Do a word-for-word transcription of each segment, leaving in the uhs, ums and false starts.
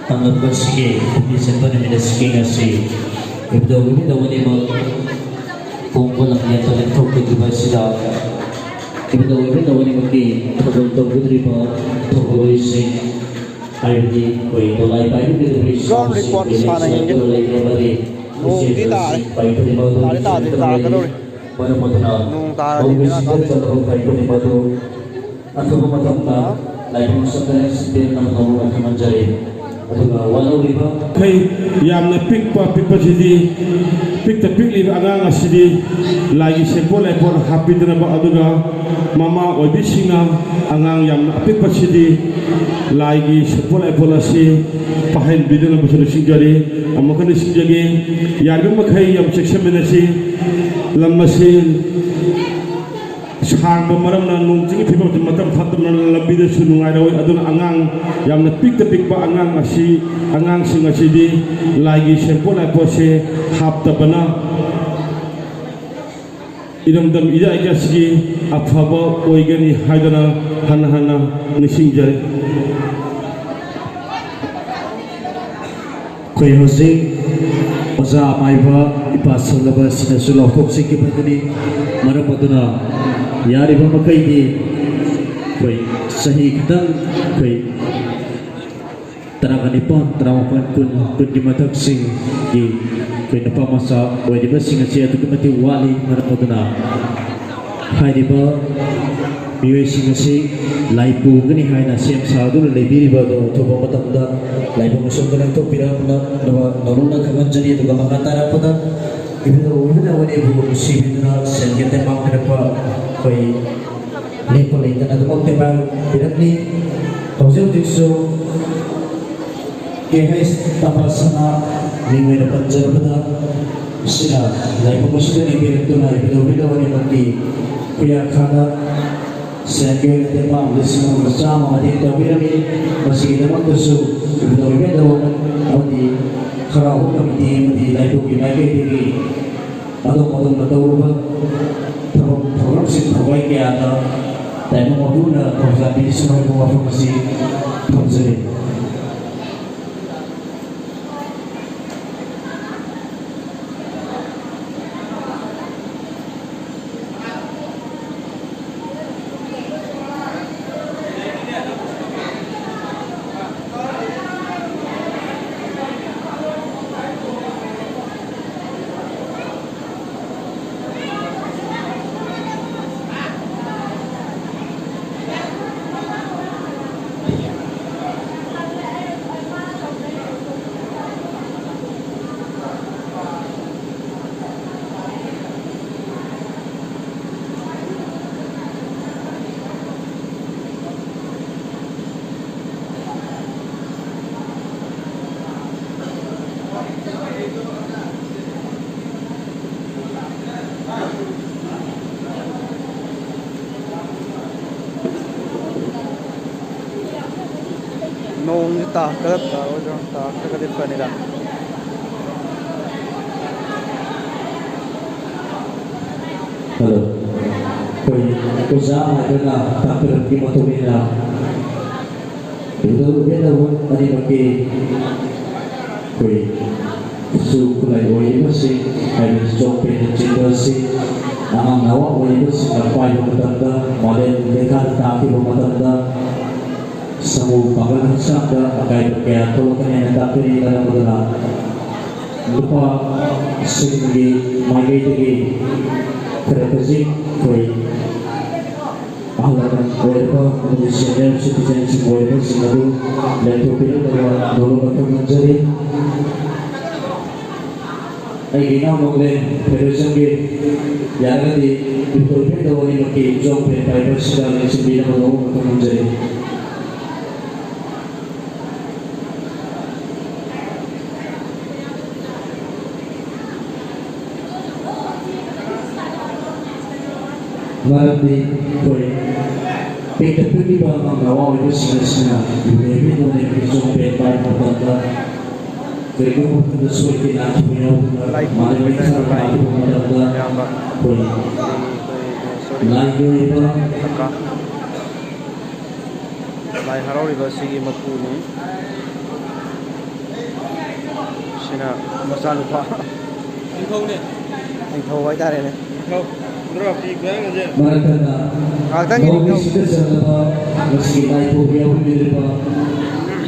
ꯇꯥꯡꯂꯛꯄꯁꯤꯒꯤ ꯄꯨꯛꯅꯤꯡ ꯆꯪꯕ ꯅꯨꯃꯤꯠ ꯑꯁꯤꯒꯤ ꯉꯁꯤ ꯏꯕꯨꯙꯧ ꯏꯕꯦꯟꯗꯧ ꯑꯅꯤꯃꯛ ꯈꯣꯡꯕ ꯂꯝꯖꯦꯟꯗ ꯂꯦꯞꯊꯣꯛꯄꯤꯈꯤꯕ ꯑꯁꯤꯗ ꯏꯕꯨꯙꯧ ꯏꯕꯦꯟꯗꯧ ꯑꯅꯤꯃꯛꯀꯤ ꯊꯧꯒꯜ ꯇꯧꯕꯤꯗꯧꯔꯤꯕ ꯊꯧꯒꯜꯂꯣꯏꯁꯤꯡ ꯍꯥꯏꯕꯗꯤ ꯑꯩꯈꯣꯏ ꯗꯣꯂꯥꯏ ꯄꯥꯏꯕꯤꯒꯗꯧꯔꯤꯕ ꯒ꯭ꯔꯥꯎꯟ ꯔꯤꯄꯣꯔꯠ ꯁꯥꯟꯅ ꯌꯦꯡꯒꯦ꯫ ꯂꯩꯔꯤꯕ ꯑꯃꯗꯤ ꯅꯣꯡꯗꯤ ꯇꯥꯔꯦ꯫ ꯄꯥꯏꯕꯤꯔꯤꯕ ꯑꯗꯨ ꯇꯥꯔꯦ, ꯇꯥꯔꯦ, ꯇꯥꯔꯒꯗꯧꯔꯦ꯫ ꯃꯔꯝ ꯑꯗꯨꯅ ꯅꯣꯡ ꯇꯥꯔꯗꯤ ꯂꯧꯃꯤꯁꯤꯡꯗ ꯕꯦꯔꯥ ꯀꯥꯗꯣꯏꯅꯤ꯫ ꯆꯠꯂꯕ ꯄꯥꯏꯕꯤꯔꯤꯕ ꯑꯗꯨ ꯑꯊꯨꯕ ꯃꯇꯝꯗ ꯂꯥꯏꯕꯨꯡ ꯁꯝꯗꯅ ꯁꯤꯟꯕꯤꯔꯛꯅꯕ ꯅꯣꯡꯃ ꯈꯪꯍꯟꯖꯔꯤ꯫ ꯑꯗꯨꯒ ꯋꯥꯠꯍꯧꯔꯤꯕ ꯃꯈꯩ ꯌꯥꯝꯅ ꯄꯤꯛꯄ ꯄꯤꯛꯄꯁꯤꯗꯤ, ꯄꯤꯛꯇ ꯄꯤꯛꯂꯤꯕ ꯑꯉꯥꯡ ꯑꯁꯤꯗꯤ ꯂꯥꯏꯒꯤ ꯁꯦꯝꯄꯣꯠ ꯂꯥꯏꯄꯣꯠ ꯍꯥꯞꯄꯤꯗꯅꯕ, ꯑꯗꯨꯒ ꯃꯃꯥ ꯑꯣꯏꯕꯤꯁꯤꯡꯅ ꯑꯉꯥꯡ ꯌꯥꯝꯅ ꯑꯄꯤꯛꯄꯁꯤꯗꯤ ꯂꯥꯏꯒꯤ ꯁꯦꯝꯄꯣꯠ ꯂꯥꯏꯄꯣꯠ ꯑꯁꯤ ꯄꯥꯏꯍꯟꯕꯤꯗꯅꯕꯁꯨ ꯅꯤꯡꯁꯤꯡꯖꯔꯤ꯫ ꯑꯃꯨꯛꯀ ꯅꯤꯡꯁꯤꯡꯖꯒꯦ, ꯌꯥꯔꯤꯕ ꯃꯈꯩ ꯌꯥꯝ ꯆꯦꯛꯁꯤꯟꯃꯤꯟꯅꯁꯤ꯫ ꯂꯝ ꯑꯁꯤ ꯁꯥꯡꯕ ꯃꯔꯝꯅ ꯅꯣꯡ ꯆꯤꯡꯒꯤ ꯐꯤꯕꯝꯁꯤ ꯃꯇꯝ ꯐꯠꯇꯕꯅ ꯂꯝꯕꯤꯗꯁꯨ ꯅꯨꯡꯉꯥꯏꯔꯣꯏ꯫ ꯑꯗꯨꯅ ꯑꯉꯥꯡ, ꯌꯥꯝꯅ ꯄꯤꯛꯇ ꯄꯤꯛꯄ ꯑꯉꯥꯡ ꯑꯁꯤ, ꯑꯉꯥꯡꯁꯤꯡ ꯑꯁꯤꯗꯤ ꯂꯥꯏꯒꯤ ꯁꯦꯝꯄꯣꯠ ꯂꯥꯏꯄꯣꯠꯁꯦ ꯍꯥꯞꯇꯕꯅ ꯏꯔꯝꯗꯝ ꯏꯔꯥꯏ ꯑꯁꯤꯒꯤ ꯑꯐꯕ ꯑꯣꯏꯒꯅꯤ ꯍꯥꯏꯗꯅ ꯍꯟꯅ ꯍꯟꯅ ꯅꯤꯡꯁꯤꯡꯖꯔꯤ꯫ ꯑꯩꯈꯣꯏ ꯍꯧꯖꯤꯛ ꯑꯣꯖꯥ ꯑꯃꯥꯏꯕ ꯏꯄꯥ ꯁꯣꯜꯂꯕ ꯑꯁꯤꯅꯁꯨ ꯂꯥꯎꯊꯣꯛꯆꯈꯤꯕꯗꯨꯅꯤ꯫ ꯃꯔꯝ ꯑꯗꯨꯅ ꯌꯥꯔꯤꯕ ꯃꯈꯩꯗꯤ ꯑꯩꯈꯣꯏ ꯆꯍꯤ ꯈꯤꯇꯪ, ꯑꯩꯈꯣꯏ ꯇꯔꯥꯒ ꯅꯤꯄꯥꯟ, ꯇꯔꯥꯃꯥꯄꯟ, ꯀꯨꯟ, ꯀꯨꯟꯒꯤ ꯃꯊꯛꯁꯤꯡꯒꯤ ꯑꯩꯈꯣꯏ ꯅꯨꯄꯥ ꯃꯆꯥ ꯑꯣꯏꯔꯤꯕꯁꯤꯡ ꯑꯁꯤ ꯑꯗꯨꯛꯀꯤ ꯃꯇꯤꯛ ꯋꯥꯠꯂꯤ꯫ ꯃꯔꯝ ꯑꯗꯨꯅ ꯍꯥꯏꯔꯤꯕ ꯃꯤꯑꯣꯏꯁꯤꯡ ꯑꯁꯤ ꯂꯥꯏ ꯄꯨꯒꯅꯤ ꯍꯥꯏꯅ ꯁꯦꯝ ꯁꯥꯗꯨꯅ ꯂꯩꯕꯤꯔꯤꯕ ꯑꯗꯨ ꯑꯊꯨꯕ ꯃꯇꯝꯗ ꯂꯥꯏꯕꯨꯡ ꯑꯁꯣꯝꯗ ꯂꯦꯡꯊꯣꯛꯄꯤꯔꯛꯅꯕ ꯅꯧꯅ ꯈꯪꯍꯟꯖꯔꯤ꯫ ꯑꯗꯨꯒ ꯃꯈꯥ ꯇꯥꯔꯛꯄꯗ ꯏꯕꯨꯙꯧ ꯏꯕꯨꯙꯧ ꯑꯅꯤꯕꯨ ꯅꯨꯡꯁꯤꯕꯤꯗꯨꯅ ꯁꯦꯟꯒꯤ ꯇꯦꯡꯕꯥꯡ ꯄꯤꯔꯛꯄ ꯑꯩꯈꯣꯏ ꯂꯦꯞꯄ ꯂꯩꯇꯅ ꯑꯗꯨꯃꯛ ꯇꯦꯡꯕꯥꯡ ꯄꯤꯔꯛꯂꯤ꯫ ꯍꯧꯖꯤꯛ ꯍꯧꯖꯤꯛꯁꯨ ꯀꯦ ꯍꯩꯁ ꯇꯝꯕꯥꯁꯅꯥ ꯃꯤꯡ ꯑꯣꯏꯅ ꯄꯟꯖꯔꯕꯗ, ꯃꯁꯤꯅ ꯂꯥꯏꯕꯨꯡ ꯑꯁꯤꯗ ꯂꯦꯡꯕꯤꯔꯛꯇꯨꯅ ꯏꯕꯨꯙꯧ ꯏꯕꯨꯙꯧ ꯑꯅꯤꯃꯛꯀꯤ ꯈꯨꯌꯥꯈꯥꯗ ꯁꯦꯟꯒꯤ ꯑꯣꯏꯅ ꯇꯦꯡꯕꯥꯡ ꯂꯤꯁꯤꯡ ꯑꯃꯒ ꯆꯥꯝꯃ ꯃꯇꯦꯡ ꯇꯧꯕꯤꯔꯝꯃꯤ꯫ ꯃꯁꯤꯒꯤꯗꯃꯛꯇꯁꯨ ꯏꯕꯨꯙꯧ ꯏꯕꯦꯟꯗꯧ ꯑꯃꯗꯤ ꯈꯔꯥꯎ ꯀꯃꯤꯇꯤ ꯑꯃꯗꯤ ꯂꯥꯏꯕꯨꯡꯒꯤ ꯃꯥꯏꯀꯩꯗꯒꯤ ꯑꯗꯣꯝ ꯑꯗꯣꯝꯅ ꯇꯧꯔꯨꯕ ꯊꯕꯛ ꯊꯧꯔꯝꯁꯤꯡ ꯊꯋꯥꯏ ꯀꯌꯥꯗ ꯇꯥꯏꯕꯪ ꯃꯄꯨꯅ ꯊꯧꯖꯥꯜ ꯄꯤꯕꯤꯁꯅꯨ ꯍꯥꯏꯕ ꯋꯥꯐꯝ ꯑꯁꯤ ꯊꯝꯖꯔꯤ꯫ ꯇꯥꯛꯀꯗꯕ ꯇꯥꯛꯑꯣꯏꯗ꯭ꯔꯣ? ꯇꯥꯛꯇ꯭ꯔꯒꯗꯤ ꯐꯅꯤꯗ꯫ ꯍꯜꯂꯣ꯫ ꯑꯩꯈꯣꯏ ꯑꯣꯖꯥ ꯃꯥꯏꯕꯅ ꯇꯥꯛꯄꯤꯔꯛꯄꯒꯤ ꯃꯇꯨꯡ ꯏꯟꯅ ꯏꯕꯨꯙꯧ ꯏꯕꯦꯟꯗꯧ ꯑꯅꯤꯃꯛꯀꯤ ꯑꯩꯈꯣꯏ ꯈꯨꯠꯁꯨ ꯈꯨꯠꯂꯥꯏ ꯑꯣꯏꯔꯤꯕꯁꯤꯡ, ꯍꯥꯏꯕꯗꯤ ꯆꯣꯛꯄꯦꯅꯆꯤꯡꯕ ꯑꯁꯤ ꯑꯉꯥꯡ ꯅꯍꯥ ꯑꯣꯏꯔꯤꯕꯁꯤꯡꯅ ꯄꯥꯏꯕ ꯃꯇꯝꯗ, ꯃꯥꯂꯦꯝ ꯂꯩꯀꯥꯗ ꯇꯥꯛꯈꯤꯕ ꯃꯇꯝꯗ, ꯁꯃꯨ ꯄꯥꯡꯒꯜ ꯍꯛꯆꯥꯡꯗ ꯑꯀꯥꯏꯕ ꯀꯌꯥ ꯊꯣꯛꯂꯛꯀꯅꯤ ꯍꯥꯏꯅ ꯇꯥꯛꯄꯤꯔꯤ꯫ ꯃꯔꯝ ꯑꯗꯨꯅ ꯅꯨꯄꯥꯁꯤꯡꯒꯤ ꯃꯥꯏꯀꯩꯗꯒꯤ ꯈꯔ ꯈꯖꯤꯛ ꯑꯩꯈꯣꯏ ꯑꯍꯜ ꯂꯃꯟ ꯑꯣꯏꯔꯕ ꯑꯃꯗꯤ senior citizenꯁꯤꯡ ꯑꯣꯏꯔꯤꯕꯁꯤꯡ ꯑꯗꯨ ꯂꯦꯞꯊꯣꯛꯄꯤꯔꯛꯅꯕ ꯅꯣꯂꯨꯛꯅ ꯈꯪꯍꯟꯖꯔꯤ꯫ ꯑꯩꯒꯤ ꯏꯅꯥꯎ ꯅꯣꯡꯂꯦꯟ ꯐꯦꯗꯔꯦꯁꯟꯒꯤ ꯌꯥꯔꯒꯗꯤ ꯏꯕꯨꯙꯧ ꯏꯕꯦꯟꯗꯧ ꯑꯅꯤꯃꯛꯀꯤ ꯖꯣꯡ ꯐꯦꯟ ꯄꯥꯏꯕꯁꯤꯗ ꯂꯦꯡꯁꯤꯟꯕꯤꯅꯕ ꯅꯣꯂꯨꯛꯅ ꯈꯪꯍꯟꯖꯔꯤ꯫ ꯃꯔꯝꯗꯤ ꯑꯩꯈꯣꯏ ꯄꯤꯛꯇ ꯄꯤꯛꯂꯤꯕ ꯑꯉꯥꯡ ꯅꯍꯥ ꯑꯣꯏꯕꯁꯤꯡ ꯑꯁꯤꯅ ꯏꯕꯨꯙꯧ ꯏꯕꯦꯟꯗꯧ ꯑꯅꯤꯃꯛꯀꯤ ꯖꯣꯡ ꯐꯦꯟ ꯄꯥꯏꯕ ꯃꯇꯝꯗ ꯀꯔꯤꯒꯨꯝꯕ ꯃꯇꯝꯗ ꯁꯣꯏꯈꯤ ꯅꯥꯈꯤꯕ ꯌꯥꯎꯗꯨꯅ ꯂꯥꯏ ꯃꯥꯂꯦꯝ ꯈꯨꯔꯨꯝꯕ ꯂꯩꯀꯥꯗ ꯂꯥꯏ ꯇꯥꯛꯈꯤꯕ ꯃꯇꯝꯗ ꯏꯌꯥꯝꯕ ꯑꯩꯈꯣꯏ ꯁꯣꯔꯤ ꯂꯥꯏꯒꯤ ꯑꯣꯏꯕ ꯀꯀꯥ꯫ ꯂꯥꯏ ꯍꯔꯥꯎꯔꯤꯕ ꯑꯁꯤꯒꯤ ꯃꯄꯨꯅꯤ꯫ ꯁꯤꯅ ꯃꯆꯥꯅꯨꯄꯥ꯫ ꯅꯤꯡꯊꯧꯅꯦ꯫ ꯅꯤꯡꯊꯧ ꯍꯥꯏꯇꯥꯔꯦꯅꯦ꯫ ꯅꯤꯡꯊꯧ꯫ ꯃꯔꯛ ꯊꯠꯅ ꯉꯥꯏꯍꯥꯛꯇꯪꯒꯤ ꯅꯤꯡꯊꯧ꯫ ꯅꯧꯕꯤꯁꯤꯡꯗ ꯆꯜꯂꯕ ꯉꯁꯤꯒꯤ ꯂꯥꯏ ꯄꯨꯕ ꯌꯥꯎꯕꯤꯔꯤꯕ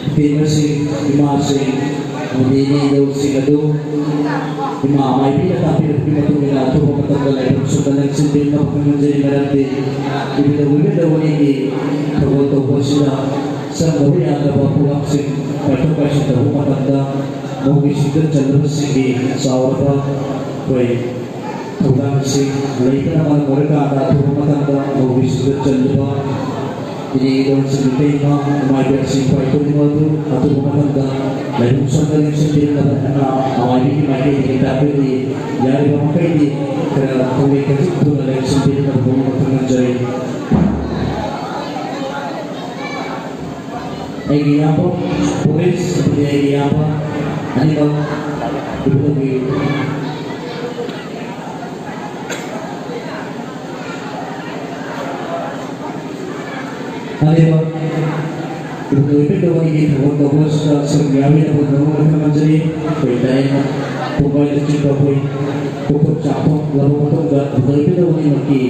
ꯏꯇꯩꯃꯁꯤꯡ, ꯏꯃꯥꯁꯤꯡ, ꯑꯃꯗꯤ ꯏꯅꯦ ꯏꯟꯗꯧꯁꯤꯡ ꯑꯗꯨ ꯏꯃꯥ ꯃꯥꯏꯕꯤꯅ ꯇꯥꯛꯄꯤꯔꯛꯄꯒꯤ ꯃꯇꯨꯡ ꯏꯟꯅ ꯑꯊꯨꯕ ꯃꯇꯝꯗ ꯂꯥꯏꯕꯛ ꯁꯨꯝꯅ ꯂꯦꯡꯁꯤꯟꯕꯤꯅꯕ ꯈꯪꯍꯟꯖꯔꯤ꯫ ꯃꯔꯝꯗꯤ ꯏꯕꯨꯙꯧ ꯏꯕꯦꯟꯗꯧ ꯑꯅꯤꯒꯤ ꯊꯧꯒꯜ ꯇꯧꯕ ꯑꯁꯤꯗ ꯆꯪꯗꯕ ꯌꯥꯗ꯭ꯔꯕ ꯄꯣꯠꯂꯝꯁꯤꯡ ꯄꯥꯏꯊꯣꯛ ꯄꯥꯏꯁꯤꯟ ꯇꯧꯕ ꯃꯇꯝꯗ ꯃꯧꯒꯤ ꯁꯤꯡꯗ ꯆꯜꯂꯕꯁꯤꯡꯒꯤ ꯆꯥꯎꯔꯕ ꯑꯩꯈꯣꯏ ꯊꯧꯗꯥꯡꯁꯤꯡ ꯂꯩꯕꯅ ꯃꯔꯝ ꯑꯣꯏꯔꯀꯥꯟꯗ ꯑꯊꯨꯕ ꯃꯇꯝꯗ ꯃꯧꯒꯤ ꯁꯤꯡꯗ ꯆꯜꯂꯤꯕ ꯏꯅꯦ ꯏꯗꯣꯟꯁꯤꯡ, ꯏꯇꯩꯃ, ꯏꯃꯥ ꯏꯕꯦꯜꯁꯤꯡ, ꯈ꯭ꯋꯥꯏ ꯈꯨꯗꯤꯡꯃꯛ ꯑꯗꯨ ꯑꯊꯨꯕ ꯃꯇꯝꯗ ꯂꯥꯏꯕꯛ ꯁꯣꯟꯗ ꯂꯦꯡꯁꯤꯟꯕꯤꯔꯛꯅꯕ ꯑꯃꯥꯏꯕꯤꯒꯤ ꯃꯥꯏꯀꯩꯗꯒꯤ ꯇꯥꯛꯄꯤꯔꯤ꯫ ꯌꯥꯔꯤꯕ ꯃꯈꯩꯗꯤ ꯈꯔ ꯈꯣꯡꯂꯩ ꯈꯖꯤꯛ ꯊꯨꯅ ꯂꯦꯡꯁꯤꯟꯕꯤꯔꯛꯅꯕ ꯄꯨꯛꯅꯤꯡ ꯈꯪꯍꯟꯖꯔꯤ꯫ ꯑꯩꯒꯤ ꯏꯌꯥꯝꯕ ꯄꯨꯂꯤꯁ ꯑꯃꯗꯤ ꯑꯩꯒꯤ ꯏꯌꯥꯝꯕ ꯑꯅꯤꯃꯛ ꯏꯕꯨꯡꯒꯤ ꯑꯅꯤꯃꯛ ꯏꯕꯨꯡꯒꯤ ꯊꯧꯒꯜ ꯇꯧꯕꯁꯤꯗ ꯁꯔꯨꯛ ꯌꯥꯕꯤꯅꯕ ꯅꯉꯣꯟꯗ ꯈꯪꯍꯟꯖꯔꯤ꯫ ꯑꯩꯈꯣꯏ ꯇꯥꯏꯅ ꯄꯨꯡꯕꯥꯏꯗ ꯆꯤꯡꯕ ꯑꯩꯈꯣꯏ ꯄꯨꯈꯝ ꯆꯥꯐꯝ ꯂꯧꯕ ꯃꯇꯨꯡꯗ ꯏꯕꯨꯡꯒꯤ ꯑꯅꯤꯃꯛꯀꯤ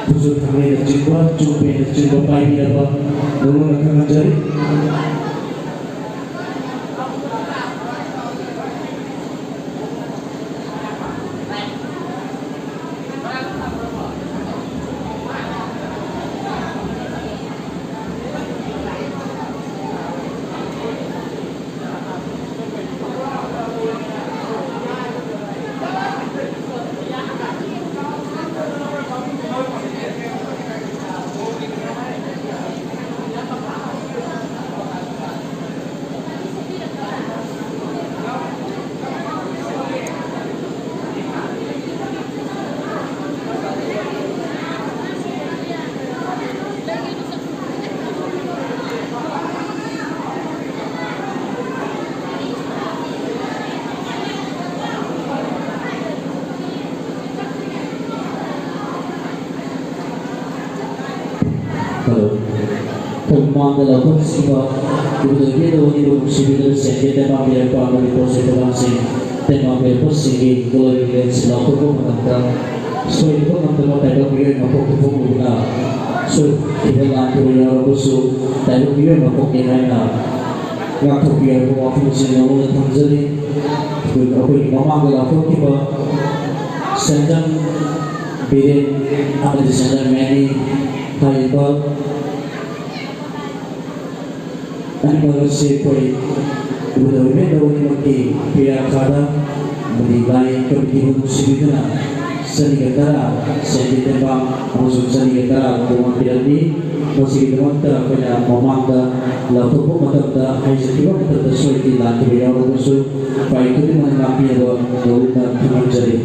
ꯈꯨꯖꯨ ꯊꯥꯡꯂꯩꯅꯆꯤꯡꯕ, ꯆꯨꯝꯄꯩꯅꯆꯤꯡꯕ ꯄꯥꯏꯕꯤꯔꯕ ꯅꯉꯣꯟꯗ ꯈꯪꯍꯟꯖꯔꯤ꯫ ꯍꯜꯂꯣ꯫ ꯑꯩꯈꯣꯏ ꯃꯃꯥꯡꯗ ꯂꯧꯐꯝꯁꯤꯡꯕ ꯏꯕꯨꯙꯧ ꯏꯕꯦꯟꯗꯧ ꯑꯅꯤꯕꯨ ꯅꯨꯡꯁꯤꯕꯤꯗꯨꯅ ꯁꯦꯟꯖꯦ ꯇꯦꯡꯕꯥꯡ ꯄꯤꯔꯛꯄ ꯑꯃꯗꯤ ꯄꯣꯠ ꯆꯩ ꯄꯣꯠꯂꯝꯁꯤꯡ ꯇꯦꯡꯕꯥꯡ ꯄꯤꯔꯛꯄꯁꯤꯡꯒꯤ ꯒ꯭ꯂꯣꯔꯤ ꯂꯦꯟꯁ ꯂꯥꯎꯊꯣꯛꯄ ꯃꯇꯝꯗ ꯁꯣꯏꯗꯕ ꯉꯝꯗꯕ ꯇꯥꯏꯕꯪ ꯃꯤꯑꯣꯏ ꯃꯄꯣꯛ ꯊꯣꯛꯄ ꯎꯗꯨꯅ ꯁꯣꯏꯈꯤꯕ ꯂꯥꯟꯈꯤꯕ ꯌꯥꯎꯔꯕꯁꯨ ꯇꯥꯏꯕꯪ ꯃꯤꯑꯣꯏ ꯃꯄꯣꯛꯅꯤ ꯍꯥꯏꯅ ꯉꯥꯛꯊꯣꯛꯄꯤꯔꯕ ꯋꯥꯐꯝꯁꯤꯡ ꯅꯉꯣꯟꯗ ꯊꯝꯖꯔꯤ꯫ ꯑꯩꯈꯣꯏꯒꯤ ꯃꯃꯥꯡꯗ ꯂꯥꯎꯊꯣꯛꯈꯤꯕ ꯁꯦꯟꯖꯝ ꯕꯤꯔꯦꯟ ꯑꯃꯗꯤ ꯁꯦꯟꯖꯝ ꯃꯦꯅꯤ ꯍꯥꯏꯔꯤꯕ ꯑꯅꯤꯃꯛ ꯑꯁꯤ ꯑꯩꯈꯣꯏ ꯏꯕꯨꯙꯧ ꯏꯕꯦꯟꯗꯧ ꯑꯅꯤꯃꯛꯀꯤ ꯄꯤꯌꯥꯈꯥꯗ ꯑꯃꯗꯤ ꯂꯥꯏ ꯀꯃꯤꯇꯤꯕꯨ ꯅꯨꯡꯁꯤꯕꯤꯗꯨꯅ ꯆꯅꯤꯒ ꯇꯔꯥ ꯁꯦꯟꯒꯤ ꯇꯦꯡꯕꯥꯡ ꯑꯃꯁꯨꯡ ꯆꯅꯤꯒ ꯇꯔꯥ ꯇꯣꯉꯥꯟ ꯄꯤꯔꯝꯃꯤ꯫ ꯃꯁꯤꯒꯤꯗꯃꯛꯇ ꯑꯩꯈꯣꯏꯅ ꯃꯃꯥꯡꯗ ꯂꯥꯎꯊꯣꯛꯄ ꯃꯇꯝꯗ ꯍꯥꯏꯖꯈꯤꯕ ꯃꯇꯝꯗ ꯁꯣꯏꯈꯤ ꯂꯥꯟꯈꯤꯕ ꯌꯥꯎꯔꯕꯁꯨ ꯎꯄꯥꯏ ꯈꯨꯗꯤꯡꯃꯛ ꯉꯥꯛꯄꯤꯅꯕ ꯅꯧꯅ ꯈꯪꯍꯟꯖꯔꯤ꯫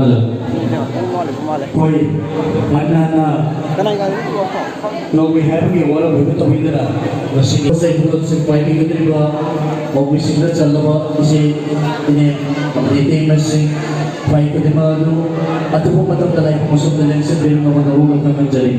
ꯑꯩꯈꯣꯏ ꯍꯟꯅ ꯍꯟꯅ ꯀꯅꯥꯏ ꯒꯥꯔꯤ ꯂꯧꯒꯦ ꯍꯥꯏꯕꯒꯤ ꯋꯥꯔꯦꯞ ꯑꯣꯏꯕ ꯇꯧꯕꯤꯗꯅ ꯉꯁꯤꯒꯤ ꯄꯣꯠ ꯆꯩ ꯄꯨꯊꯣꯛ ꯆꯠꯁꯤꯟ ꯄꯥꯏꯕꯤꯒꯗꯧꯔꯤꯕ ꯄꯥꯎꯃꯤꯁꯤꯡꯗ ꯆꯜꯂꯕ ꯏꯆꯦ, ꯏꯅꯦ ꯑꯃꯗꯤ ꯏꯇꯩꯃꯁꯤꯡ, ꯈ꯭ꯋꯥꯏ ꯈꯨꯗꯤꯡꯃꯛ ꯑꯗꯨ ꯑꯊꯨꯕ ꯃꯇꯝꯗ ꯂꯥꯏꯐꯝ ꯑꯁꯣꯝꯗ ꯂꯦꯡꯁꯤꯟꯕꯤꯔꯝꯅꯕ ꯅꯧꯅ ꯈꯪꯍꯟꯖꯔꯤ꯫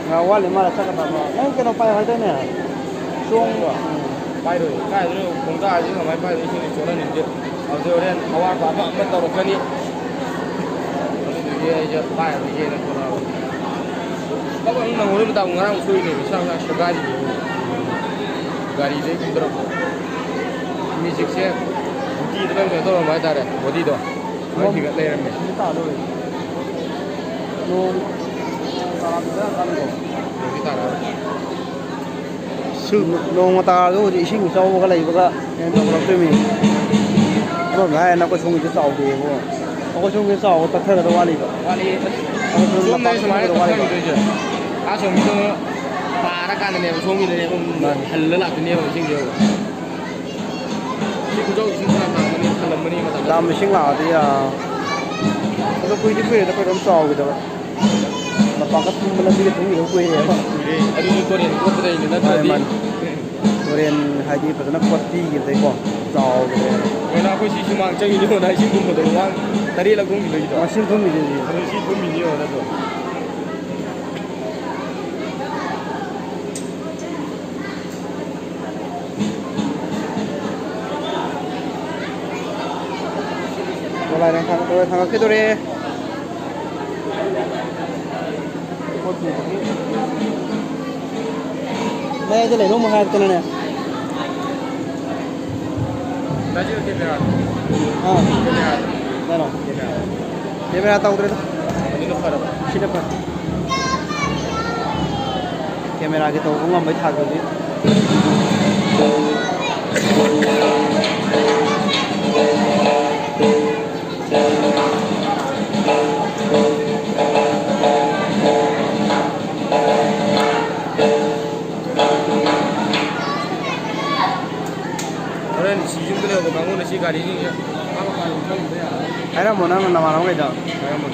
ꯉꯥꯏꯍꯥꯛ ꯋꯥꯠꯂꯤ ꯃꯥꯜꯂꯦ ꯆꯠꯀꯗꯕ꯫ ꯅꯪ ꯀꯩꯅꯣ ꯄꯥꯏꯌꯨ ꯍꯥꯏꯗꯥꯏꯅꯦ? ꯆꯣꯡꯕ꯫ ꯄꯥꯏꯔꯣꯏ꯫ ꯀꯥꯏꯗꯩꯅꯣ ꯈꯣꯡꯗꯥꯁꯤ ꯀꯃꯥꯏꯅ ꯄꯥꯏꯗꯣꯏꯅꯣ? ꯏꯁꯤꯡꯗꯤ ꯆꯣꯠꯍꯟꯅꯤꯡꯗꯦ꯫ ꯑꯗꯨꯗꯤ ꯍꯣꯔꯦꯟ ꯑꯋꯥꯠꯄ ꯑꯃ ꯑꯃ ꯇꯧꯔꯛꯀꯅꯤ꯫ ꯑꯗꯨꯗꯨꯒꯤ ꯑꯩꯁꯦ ꯄꯥꯏꯔꯔꯣꯏꯒꯦꯅ ꯊꯣꯛꯂꯛꯑꯕ꯫ ꯀꯕꯛ ꯅꯪꯍꯧꯔꯣꯏ ꯃꯇꯥꯒꯨꯝ ꯉꯔꯥꯡ ꯁꯣꯏꯅꯦꯕ, ꯏꯁꯥ ꯃꯁꯥ ꯁꯦꯒꯥꯏꯔꯤꯅꯦꯕ꯫ ꯒꯥꯔꯤꯗꯩ ꯀꯨꯝꯊꯔꯛꯄ꯫ ꯃ꯭ꯌꯨꯖꯤꯛꯁꯦ ꯒꯨꯇꯤꯗ ꯂꯣꯏ ꯀꯩꯅꯣ ꯇꯧꯔꯝꯕ ꯍꯥꯏꯇꯥꯔꯦ, ꯕꯣꯗꯤꯗꯣ꯫ ꯂꯣꯏ ꯍꯤꯒꯠ ꯂꯩꯔꯝꯃꯦ꯫ ꯅꯨꯃꯤꯠ ꯇꯥꯗꯧꯔꯦ꯫ ꯅꯣꯡ ꯇꯥꯔꯛꯑꯗꯤ ꯕꯦꯔꯥ ꯀꯥꯅꯤꯀꯣ꯫ ꯅꯣꯡꯗꯤ ꯇꯥꯔꯛꯑꯔꯣꯏ꯫ ꯁꯨ-, ꯅꯣꯡꯃ ꯇꯥꯔꯁꯨ ꯍꯧꯖꯤꯛ ꯏꯁꯤꯡ ꯏꯆꯥꯎꯕꯒ ꯂꯩꯕꯒ ꯍꯦꯟꯅ ꯇꯧꯔꯛꯇꯣꯏꯃꯤ꯫ ꯑꯃꯔꯣꯝꯗ ꯍꯥꯏꯔꯒꯅ ꯑꯩꯈꯣꯏ ꯁꯣꯝꯒꯤꯁꯨ ꯆꯥꯎꯗꯦꯕꯨ꯫ ꯑꯩꯈꯣꯏ ꯁꯣꯝꯒꯤ ꯆꯥꯎꯕ ꯇꯠꯊꯒꯗꯧ ꯋꯥꯠꯂꯤꯕ꯫ ꯋꯥꯠꯂꯤ꯫ ꯑꯩꯈꯣꯏ ꯁꯣꯝ ꯁꯣꯝꯗꯗꯤ ꯂꯝꯄꯥꯛ ꯁꯨꯃꯥꯏꯅ ꯊꯨꯝꯒꯗꯧ ꯋꯥꯠꯂꯤꯕ꯫ ꯇꯠꯊꯈꯤꯗꯣꯏꯁꯦ꯫ ꯑꯥ ꯁꯣꯝꯒꯤꯗꯣ ꯇꯥꯔꯀꯥꯟꯗꯅꯦꯕ ꯁꯣꯝꯒꯤꯗꯅꯦꯕ ꯃꯥꯅꯤ꯫ ꯍꯜꯂ ꯂꯥꯛꯇꯣꯏꯅꯦꯕ ꯏꯁꯤꯡꯁꯦ꯫ ꯁꯤ ꯈꯨꯆꯥꯎꯁꯤ ꯏꯁꯤꯡ ꯐꯅꯌꯥꯝ ꯇꯥꯔꯝꯃꯅꯤ, ꯍꯜꯂꯝꯃꯅꯤ ꯃꯇꯝꯗ꯫ ꯗꯥꯝ ꯏꯁꯤꯡ ꯂꯥꯛꯑꯗꯤ ꯌꯥ-, ꯑꯗꯣ ꯀꯨꯏꯗꯤ ꯀꯨꯏꯔꯦꯗ ꯑꯩꯈꯣꯏ ꯑꯗꯨꯝ ꯆꯥꯎꯈꯤꯗꯕ꯫ ꯂꯝꯄꯥꯛꯀ ꯊꯨꯝꯕ, ꯂꯝꯕꯤꯒ ꯊꯨꯝꯈꯤꯗꯕ ꯀꯨꯏꯔꯦꯕ꯫ ꯀꯨꯏꯔꯦ꯫ ꯑꯗꯨꯁꯨ ꯇꯨꯔꯦꯟ ꯀꯣꯠꯄꯗꯩꯅꯦ ꯃꯥꯅꯤ, ꯅꯠꯇ꯭ꯔꯗꯤ꯫ ꯃꯥꯅꯤ꯫ ꯇꯨꯔꯦꯟ ꯍꯥꯏꯗꯤ ꯐꯖꯅ ꯀꯣꯠꯄꯤꯈꯤꯕꯗꯩꯀꯣ, ꯆꯥꯎꯈꯤꯕꯗꯩ꯫ ꯍꯣꯏꯅ ꯑꯩꯈꯣꯏ ꯁꯤ ꯁꯨꯃꯥꯡ ꯆꯪꯉꯤꯅꯤ, ꯍꯣꯏꯅ ꯏꯁꯤꯡ ꯊꯨꯝꯕꯗꯣ ꯃꯃꯥꯡ ꯇꯔꯦꯠꯂꯛ ꯊꯨꯝꯈꯤꯕꯒꯤꯗꯣ꯫ ꯃꯁꯤꯡ ꯊꯨꯝꯃꯤꯗꯨꯗꯤ꯫ ꯑꯗꯨ ꯁꯤ ꯊꯨꯝꯃꯤꯅꯤ ꯌꯦꯡꯉꯣ ꯅꯠꯇ꯭ꯔꯣ? ꯂꯣꯏꯔꯦ, ꯊꯥꯡꯒꯠ-, ꯂꯣꯏꯔꯦ, ꯊꯥꯡꯒꯠꯈꯤꯗꯣꯔꯦ꯫ ꯃꯌꯥꯏꯗ ꯂꯩꯔꯣ ꯑꯃꯨꯛ ꯍꯥꯏꯔꯛꯇꯅꯅꯦ꯫ ꯀꯦꯃꯦꯔꯥ꯫ ꯑꯥ꯫ ꯀꯦꯃꯦꯔꯥ꯫ ꯀꯩꯅꯣ? ꯀꯦꯃꯦꯔꯥ꯫ ꯀꯦꯃꯦꯔꯥ ꯇꯧꯗ꯭ꯔꯦꯗ꯫ ꯑꯗꯨꯅ ꯐꯔꯕ? ꯁꯤꯅ ꯐꯔꯦ꯫ ꯀꯦꯃꯦꯔꯥꯒꯤ ꯇꯧꯕ ꯉꯝꯕꯩ ꯊꯥꯛꯇꯗꯤ꯫ ꯍꯣꯔꯦꯟ ꯁꯤ ꯌꯨꯝꯗ ꯂꯩꯍꯧꯕ ꯀꯥꯡꯕꯨꯅ ꯁꯤ ꯒꯥꯔꯤꯁꯤꯡꯁꯦ ꯍꯥꯏꯔꯝꯃꯣ, ꯅꯪ ꯅꯃꯥꯟꯅꯕꯈꯩꯗꯣ꯫ ꯍꯥꯏꯔꯝꯃꯣ꯫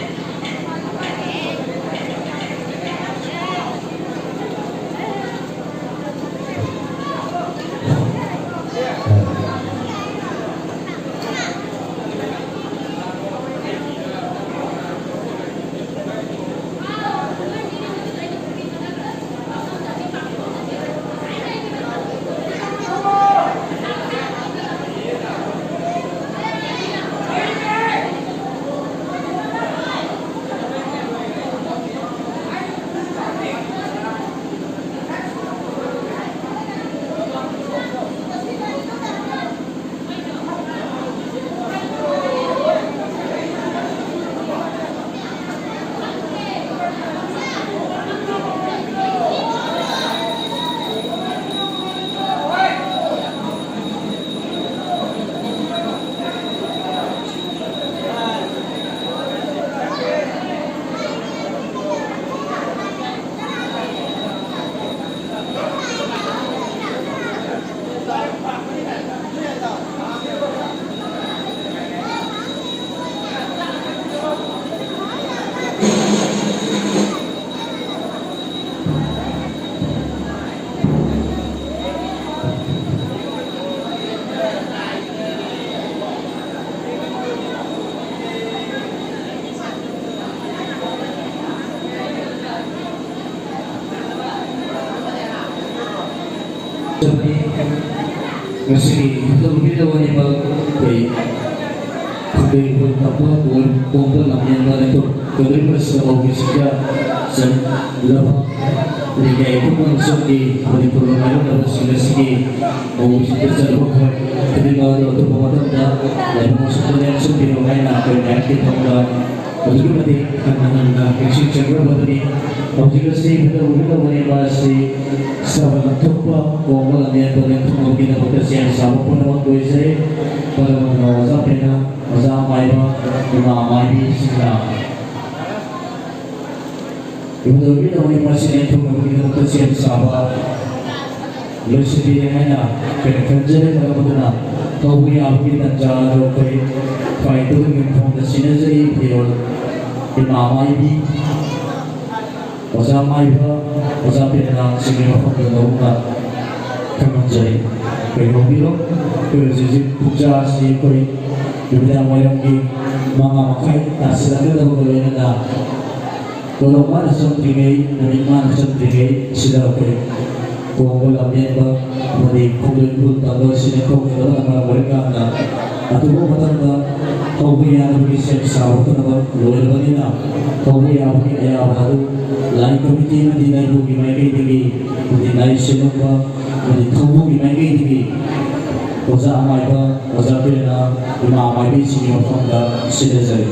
ꯉꯁꯤꯒꯤ ꯍꯟꯗꯛ ꯅꯨꯃꯤꯠ ꯑꯃꯅꯤꯃꯛ ꯑꯩꯈꯣꯏ ꯈꯪꯗꯦ, ꯑꯩꯈꯣꯏ ꯇꯝꯄꯥꯛ ꯀꯣꯝꯕ ꯂꯝꯖꯦꯟꯗ ꯑꯩꯈꯣꯏ ꯀꯧꯗ꯭ꯔꯤꯕꯁꯤꯡ ꯃꯧꯒꯤꯁꯤꯡꯗ ꯆꯠꯂꯕ ꯂꯩꯀꯥꯏ ꯄꯨꯝꯅꯃꯛ ꯆꯠꯈꯤ꯫ ꯃꯅꯤꯄꯨꯔ ꯃꯥꯏꯌꯣꯛꯅꯕꯁꯤꯡ ꯑꯁꯤꯒꯤ ꯃꯧꯒꯤꯁꯤꯡꯗ ꯆꯠꯂꯕ ꯈꯣꯏ ꯈꯨꯗꯤꯡꯃꯛ ꯑꯗꯨ ꯑꯇꯣꯞꯄ ꯃꯇꯝꯗ ꯂꯥꯏꯕꯛ ꯑꯁꯨꯝꯅ ꯂꯦꯡꯁꯤꯟꯕꯤꯔꯣ ꯍꯥꯏꯅ ꯑꯩꯈꯣꯏ ꯃꯌꯥꯝꯒꯤ ꯊꯃꯣꯏꯗ ꯑꯗꯨꯛꯀꯤ ꯃꯇꯤꯛ ꯍꯟꯅ ꯍꯟꯅ ꯅꯤꯡꯁꯤꯡꯖꯈ꯭ꯔꯕꯗꯨꯅꯤ꯫ ꯍꯧꯖꯤꯛ ꯑꯁꯤ ꯐꯖꯅ ꯎꯒꯗꯧꯕꯅꯦꯕ ꯑꯁꯤ ꯁꯕꯅ ꯊꯣꯛꯄ ꯀꯣꯡꯕ ꯂꯝꯖꯦꯟꯗ ꯂꯦꯡꯊꯣꯛꯅꯕꯒꯤꯗꯃꯛꯇ ꯁꯦꯝ ꯁꯥꯕ ꯄꯨꯝꯅꯃꯛ ꯂꯣꯏꯖꯔꯦ꯫ ꯄꯔꯃꯒ ꯑꯣꯖꯥ ꯄꯦꯅꯥ, ꯑꯣꯖꯥ ꯃꯥꯏꯕ, ꯏꯃꯥ ꯃꯥꯏꯕꯤꯁꯤꯡꯅ ꯏꯕꯨꯙꯧꯒꯤ ꯊꯧꯔꯤ ꯃꯁꯤꯡ ꯂꯦꯡꯊꯣꯛꯅꯕꯒꯤꯗꯃꯛꯇ ꯁꯦꯝ ꯁꯥꯕ ꯂꯣꯏꯁꯤꯟꯕꯤꯔꯦ ꯍꯥꯏꯅ ꯑꯩꯈꯣꯏꯅ ꯈꯟꯖꯔꯦ꯫ ꯃꯔꯝ ꯑꯗꯨꯅ ꯊꯧꯕ ꯌꯥꯕꯒꯤ ꯇꯥꯟꯖꯥ ꯑꯗꯨ ꯑꯩꯈꯣꯏ ꯈ꯭ꯋꯥꯏ ꯇꯨꯡꯒꯤ ꯃꯐꯝꯗ ꯁꯤꯟꯅꯖꯔꯤ꯫ ꯐꯤꯔꯣꯜ ꯏꯃꯥ ꯃꯥꯏꯕꯤ, ꯑꯣꯖꯥ ꯃꯥꯏꯕ, ꯑꯣꯖꯥ ꯄꯦꯅꯥꯁꯤꯡꯒꯤ ꯃꯐꯝꯗ ꯂꯧꯅ ꯈꯪꯍꯟꯖꯔꯤ꯫ ꯑꯩꯈꯣꯏ ꯂꯧꯕꯤꯔꯣ꯫ ꯑꯩꯈꯣꯏ ꯍꯧꯖꯤꯛ ꯍꯧꯖꯤꯛ ꯄꯨꯡꯖꯥ ꯑꯁꯤ ꯑꯩꯈꯣꯏ ꯅꯨꯃꯤꯗꯥꯡ ꯋꯥꯏꯔꯝꯒꯤ ꯃꯉꯥ ꯃꯈꯥꯏ ꯇꯥꯁꯤꯜꯂꯛꯀꯗꯕꯒ ꯂꯣꯏꯅꯅ ꯇꯣꯂꯣꯞ ꯃꯥꯅ ꯆꯪꯗ꯭ꯔꯤꯉꯩ, ꯅꯨꯃꯤꯠ ꯃꯥꯅ ꯆꯪꯗ꯭ꯔꯤꯉꯩ ꯁꯤꯗ ꯑꯩꯈꯣꯏ ꯀꯣꯡꯕ ꯂꯝꯖꯦꯟꯕ ꯑꯃꯗꯤ ꯈꯣꯡꯖꯣꯏ ꯈꯨꯜ ꯇꯝꯕ ꯑꯁꯤꯅ ꯈꯣꯡꯖꯣꯏꯕꯅ ꯃꯔꯝ ꯑꯣꯏꯔꯀꯥꯟꯗ ꯑꯊꯨꯕ ꯃꯇꯝꯗ ꯍꯧꯕ ꯌꯥꯅꯕꯒꯤ ꯁꯦꯝ ꯁꯥꯕ ꯄꯨꯝꯅꯃꯛ ꯂꯣꯏꯔꯕꯅꯤꯅ ꯍꯧꯕ ꯌꯥꯕꯒꯤ ꯑꯌꯥꯕ ꯑꯗꯨ ꯂꯥꯏ ꯀꯃꯤꯇꯤ ꯑꯃꯗꯤ ꯂꯥꯏꯕꯨꯒꯤ ꯃꯥꯏꯀꯩꯗꯒꯤ ꯑꯃꯗꯤ ꯂꯥꯏ ꯁꯦꯝꯂꯛꯄ ꯑꯃꯗꯤ ꯊꯧꯕꯨꯒꯤ ꯃꯥꯏꯀꯩꯗꯒꯤ ꯑꯣꯖꯥ ꯑꯃꯥꯏꯕ, ꯑꯣꯖꯥ ꯄꯦꯔꯦꯅꯥ, ꯏꯃꯥ ꯃꯥꯏꯕꯤꯁꯤꯡꯒꯤ ꯃꯐꯝꯗ ꯁꯤꯟꯅꯖꯔꯤ꯫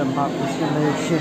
Mark Christian Nation.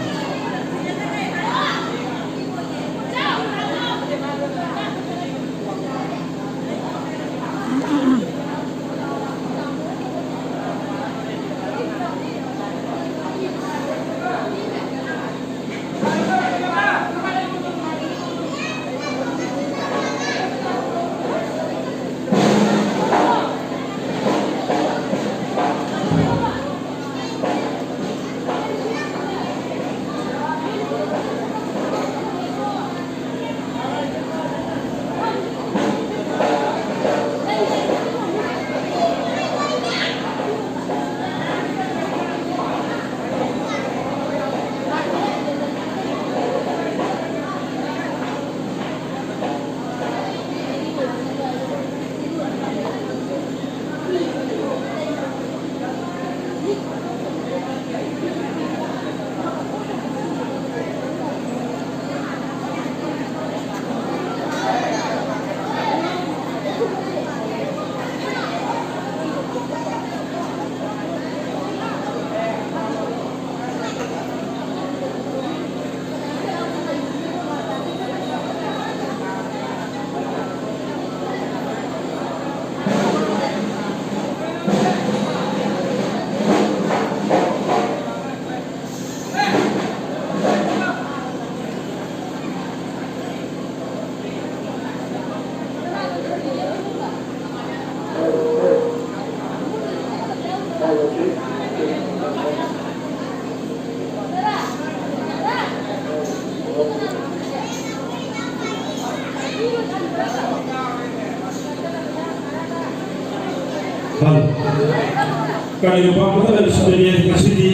ꯀꯔꯤꯒꯨꯝꯕ ꯑꯃꯠꯇ ꯂꯩꯔꯤꯁꯤꯗꯅꯦ ꯉꯁꯤꯗꯤ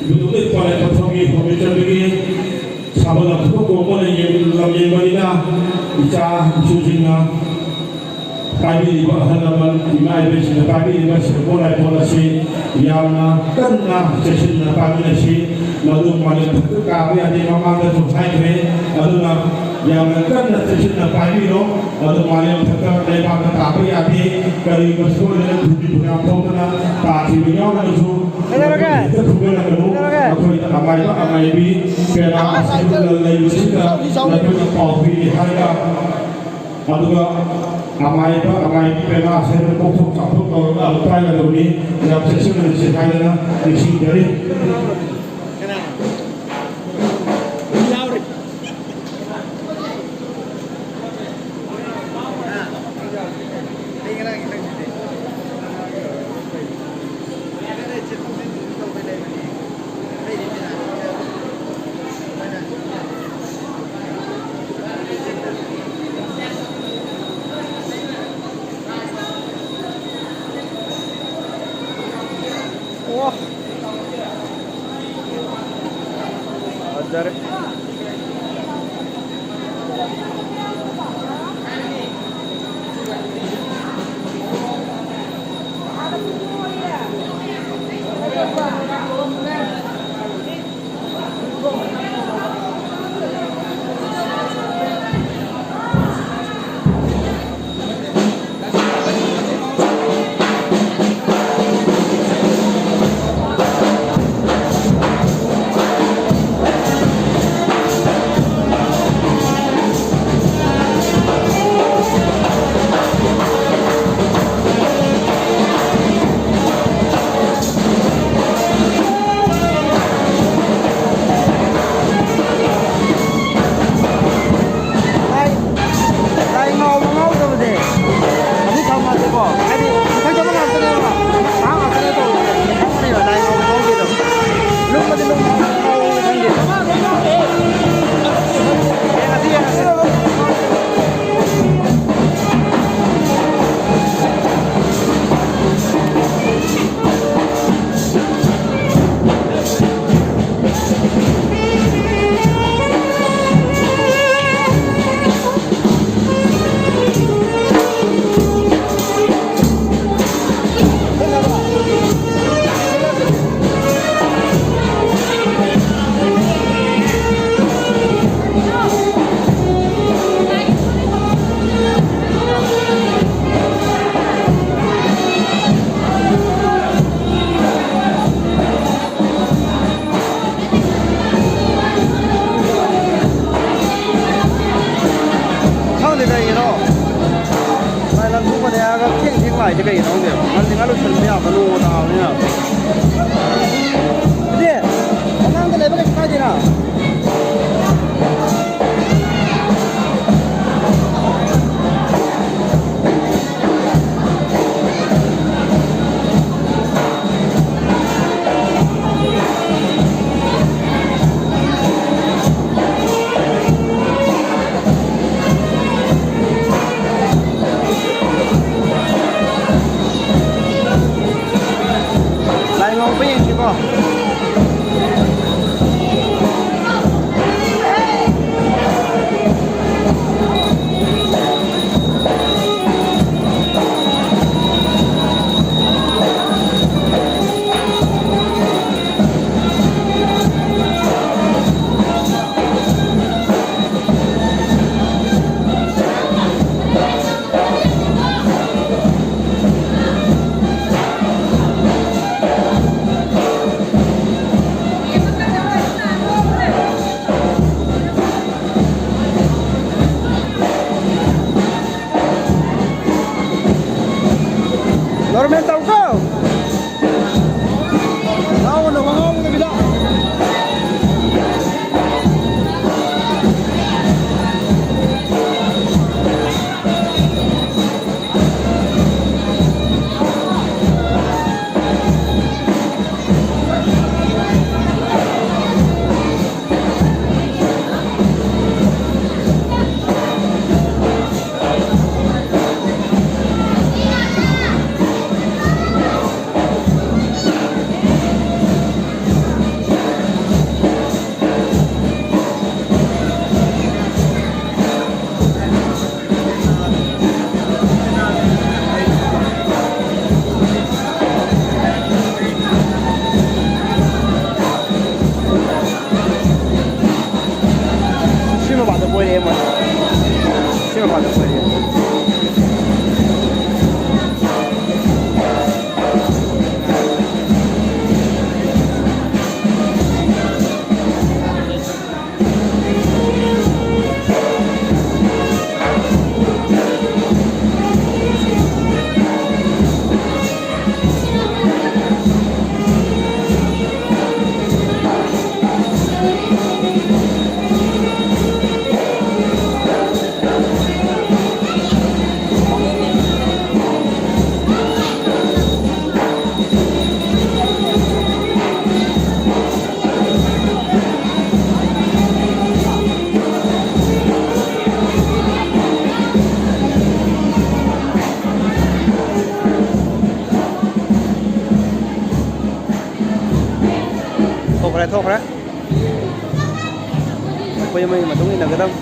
ꯕꯤꯗꯨꯒꯤ ꯄꯣꯂꯦꯠ ꯄꯣꯠꯊꯣꯛꯀꯤ ꯍꯣꯃꯤ ꯆꯟꯕꯒꯤ ꯁꯥꯕ ꯂꯝꯊꯣꯛ ꯀꯣꯡꯕ ꯂꯝꯌꯦꯡꯕꯅꯤꯅ ꯏꯆꯥ ꯏꯁꯨꯁꯤꯡꯅ ꯄꯥꯏꯕꯤꯔꯤꯕ ꯑꯍꯜ ꯂꯃꯟ, ꯏꯃꯥ ꯏꯕꯦꯟꯁꯤꯡꯅ ꯄꯥꯏꯕꯤꯔꯤꯕ ꯁꯦꯝꯄꯣꯠ ꯂꯥꯏꯄꯣꯠ ꯑꯁꯤ ꯌꯥꯝꯅ ꯀꯟꯅ ꯆꯦꯛꯁꯤꯟꯅ ꯄꯥꯏꯃꯤꯟꯅꯁꯤ꯫ ꯃꯗꯨ ꯃꯥꯂꯦꯝ ꯊꯛꯇ ꯀꯥꯕ ꯌꯥꯗꯦ, ꯃꯃꯥꯡꯗꯁꯨ ꯍꯥꯏꯈ꯭ꯔꯦ꯫ ꯑꯗꯨꯅ ꯌꯥꯝꯅ ꯀꯟꯅ ꯆꯦꯛꯁꯤꯟꯅ ꯄꯥꯏꯕꯤꯔꯣ꯫ ꯑꯗꯨ ꯃꯥꯂꯦꯝ ꯊꯛꯇ ꯂꯩꯕꯥꯛꯇ ꯇꯥꯕ ꯌꯥꯗꯦ꯫ ꯀꯔꯤꯒꯨꯝꯕ ꯁꯣꯏꯗꯅ ꯊꯨꯝꯕꯤ ꯊꯨꯝꯌꯥꯝ ꯊꯣꯛꯇꯅ ꯇꯥꯈꯤꯕ ꯌꯥꯎꯔꯒꯁꯨ ꯀꯩꯗꯧꯔꯒꯦ? ꯀꯩꯗꯧꯔꯒꯦ? ꯑꯩꯈꯣꯏ ꯑꯃꯥꯏꯕ ꯑꯃꯥꯏꯕꯤ ꯄꯦꯅꯥ ꯑꯁꯤꯗ ꯂꯩꯕꯁꯤꯡꯗ ꯅꯈꯣꯏꯅ ꯄꯥꯎ ꯄꯤꯔꯤ ꯍꯥꯏꯅ, ꯑꯗꯨꯒ ꯑꯃꯥꯏꯕ ꯑꯃꯥꯏꯕꯤ ꯄꯦꯅꯥ ꯑꯁꯤꯗ ꯀꯣꯛꯊꯣꯛ ꯆꯥꯊꯣꯛ ꯇꯧꯔꯒ ꯑꯗꯨꯝ ꯄꯥꯏꯒꯗꯕꯅꯤ꯫ ꯌꯥꯝ ꯆꯦꯛꯁꯤꯟꯅ ꯂꯩꯁꯤ ꯍꯥꯏꯗꯅ ꯅꯤꯡꯁꯤꯡꯖꯔꯤ꯫ ꯑꯣ꯫ ꯍꯥꯏꯗꯤ ꯀꯩꯒꯤꯅꯣ ꯈꯪꯗꯦꯕ꯫ ꯉꯜꯂꯤꯉꯩ ꯂꯣꯏꯁꯤꯟꯕ ꯌꯥꯕ ꯅꯣꯡꯃ ꯇꯥꯕꯅꯤꯅ꯫ ꯑꯗꯨꯗꯤ ꯑꯉꯥꯡꯗ ꯂꯩꯕ ꯀꯩꯁꯨ ꯀꯥꯏꯗꯦꯅ꯫ ꯂꯥꯏ ꯉꯥꯎꯕ ꯌꯦꯡꯁꯤꯀꯣ꯫ Normal ꯇꯧꯀꯣ꯫ ꯉꯥꯎꯒꯅꯨ, ꯉꯥꯎꯒꯅꯨ ꯕꯤꯗꯥ꯫ ꯁꯤ ꯃꯄꯥꯗ ꯀꯣꯏꯔꯛꯑꯦ ꯃꯣꯏ꯫ ꯁꯤ ꯃꯄꯥꯗ ꯀꯣꯏꯔꯛꯑꯦ꯫ ꯊꯣꯛꯈ꯭ꯔꯦ꯫ ꯑꯩꯈꯣꯏ ꯑꯃꯒꯤ ꯃꯇꯨꯡ ꯏꯟꯅꯒꯗꯕ꯫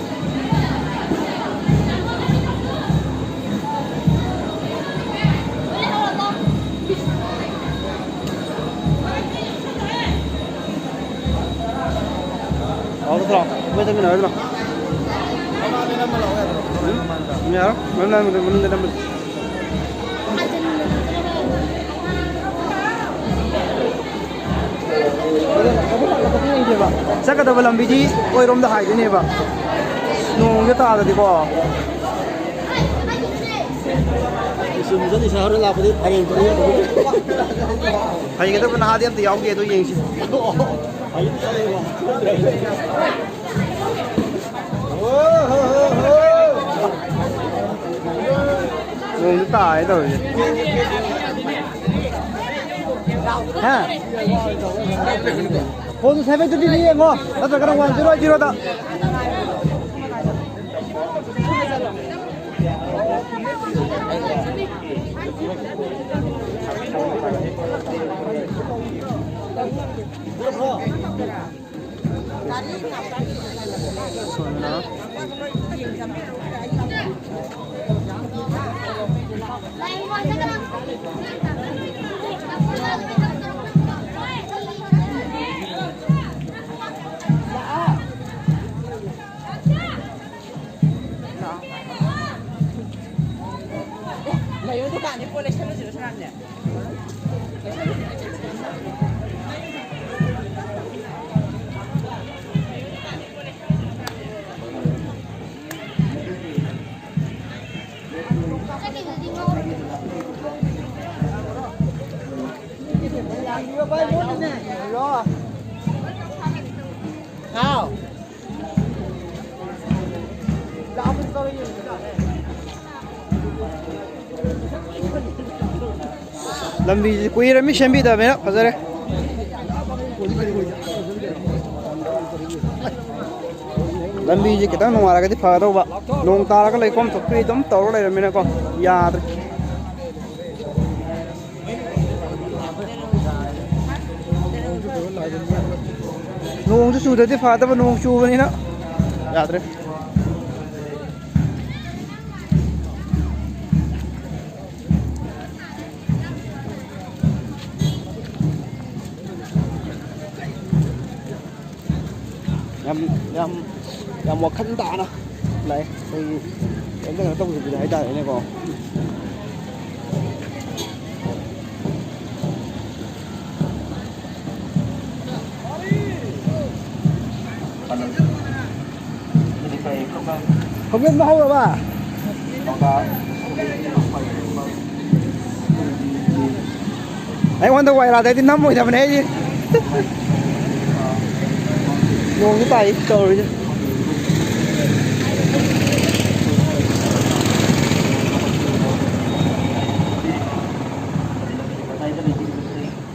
ꯂꯥꯛꯑꯣ, ꯂꯥꯛꯑꯣ꯫ ꯃꯣꯏ ꯆꯠꯃꯤꯟꯅꯔꯣꯏꯗ꯭ꯔꯣ? ꯎꯝ? ꯌꯥꯔꯣꯏ꯫ ꯃꯅꯨꯡꯗ ꯅꯝꯕꯗꯤ꯫ ꯆꯠꯀꯗꯕ ꯂꯝꯕꯤꯗꯤ ꯑꯣꯏꯔꯣꯝꯗ ꯍꯥꯏꯗꯣꯏꯅꯦꯕ꯫ ꯅꯣꯡꯁꯦ ꯇꯥꯗꯗꯤꯀꯣ꯫ ꯏꯁꯨꯝ ꯆꯠꯂꯤ ꯁꯥ ꯍꯣꯔꯦꯟ ꯂꯥꯛꯄꯗꯤ ꯐꯔꯦ꯫ ꯍꯩꯒꯗꯕ ꯅꯍꯥꯗꯤ ꯑꯝꯇ ꯌꯥꯎꯗꯦ, ꯑꯗꯨ ꯌꯦꯡꯁꯤ꯫ ꯅꯣꯡꯁꯨ ꯇꯥꯔꯦ ꯇꯧꯔꯤꯁꯦ꯫ ꯍꯥ? ꯐꯣꯟꯗꯨ ꯁꯚꯦꯟ ꯇ꯭ꯋꯦꯟꯇꯤꯗ ꯌꯦꯡꯉꯣ, ꯅꯠꯇ꯭ꯔꯒꯅ ꯋꯥꯟ ꯖꯤꯔꯣ ꯖꯤꯔꯣꯗ꯫ ꯂꯩꯌꯣ, ꯗꯨꯀꯥꯟꯗꯤ ꯄꯣꯠ ꯂꯩꯁꯜꯂꯨꯁꯤꯔꯣ ꯁꯅꯥꯝꯅꯦ? ꯍꯥꯎ꯫ ꯂꯝꯕꯤꯁꯤ ꯀꯨꯏꯔꯃꯤ ꯁꯦꯝꯕꯤꯗꯕꯅꯤꯅ ꯐꯖꯔꯦ꯫ ꯂꯝꯕꯤꯁꯤ ꯈꯤꯇꯪ ꯅꯨꯡꯉꯥꯏꯔꯒꯗꯤ ꯐꯒꯗꯧꯕ꯫ ꯅꯣꯡ ꯇꯥꯔꯒ ꯂꯩꯈꯣꯝ ꯊꯣꯛꯄꯤ ꯑꯗꯨꯝ ꯇꯧꯔ ꯂꯩꯔꯝꯃꯤꯅꯀꯣ, ꯌꯥꯗ꯭ꯔꯦ꯫ ꯅꯣꯡꯁꯨ ꯆꯨꯗ꯭ꯔꯗꯤ ꯐꯗꯕ, ꯅꯣꯡ ꯆꯨꯕꯅꯤꯅ ꯌꯥꯗ꯭ꯔꯦ꯫ ꯌꯥꯝ, ꯌꯥꯝ, ꯌꯥꯝ ꯋꯥꯈꯜ ꯇꯥꯅ ꯂꯥꯛꯑꯦ꯫ ꯑꯩꯈꯣꯏꯒꯤ ꯀꯩꯝꯇ ꯀꯩꯅꯣ ꯇꯧꯗꯕꯤꯗ ꯍꯥꯏꯇꯥꯔꯦꯅꯦꯀꯣ꯫ ꯈꯣꯡꯖꯟꯕ ꯍꯧꯔꯕ? ꯑꯩꯉꯣꯟꯗ ꯋꯥꯏꯔꯥꯗꯩꯗꯤ ꯅꯝꯃꯣꯏꯗꯕꯅꯦ ꯑꯩꯗꯤ꯫ ꯅꯣꯡꯁꯨ ꯇꯥꯏ ꯇꯧꯔꯤꯁꯦ꯫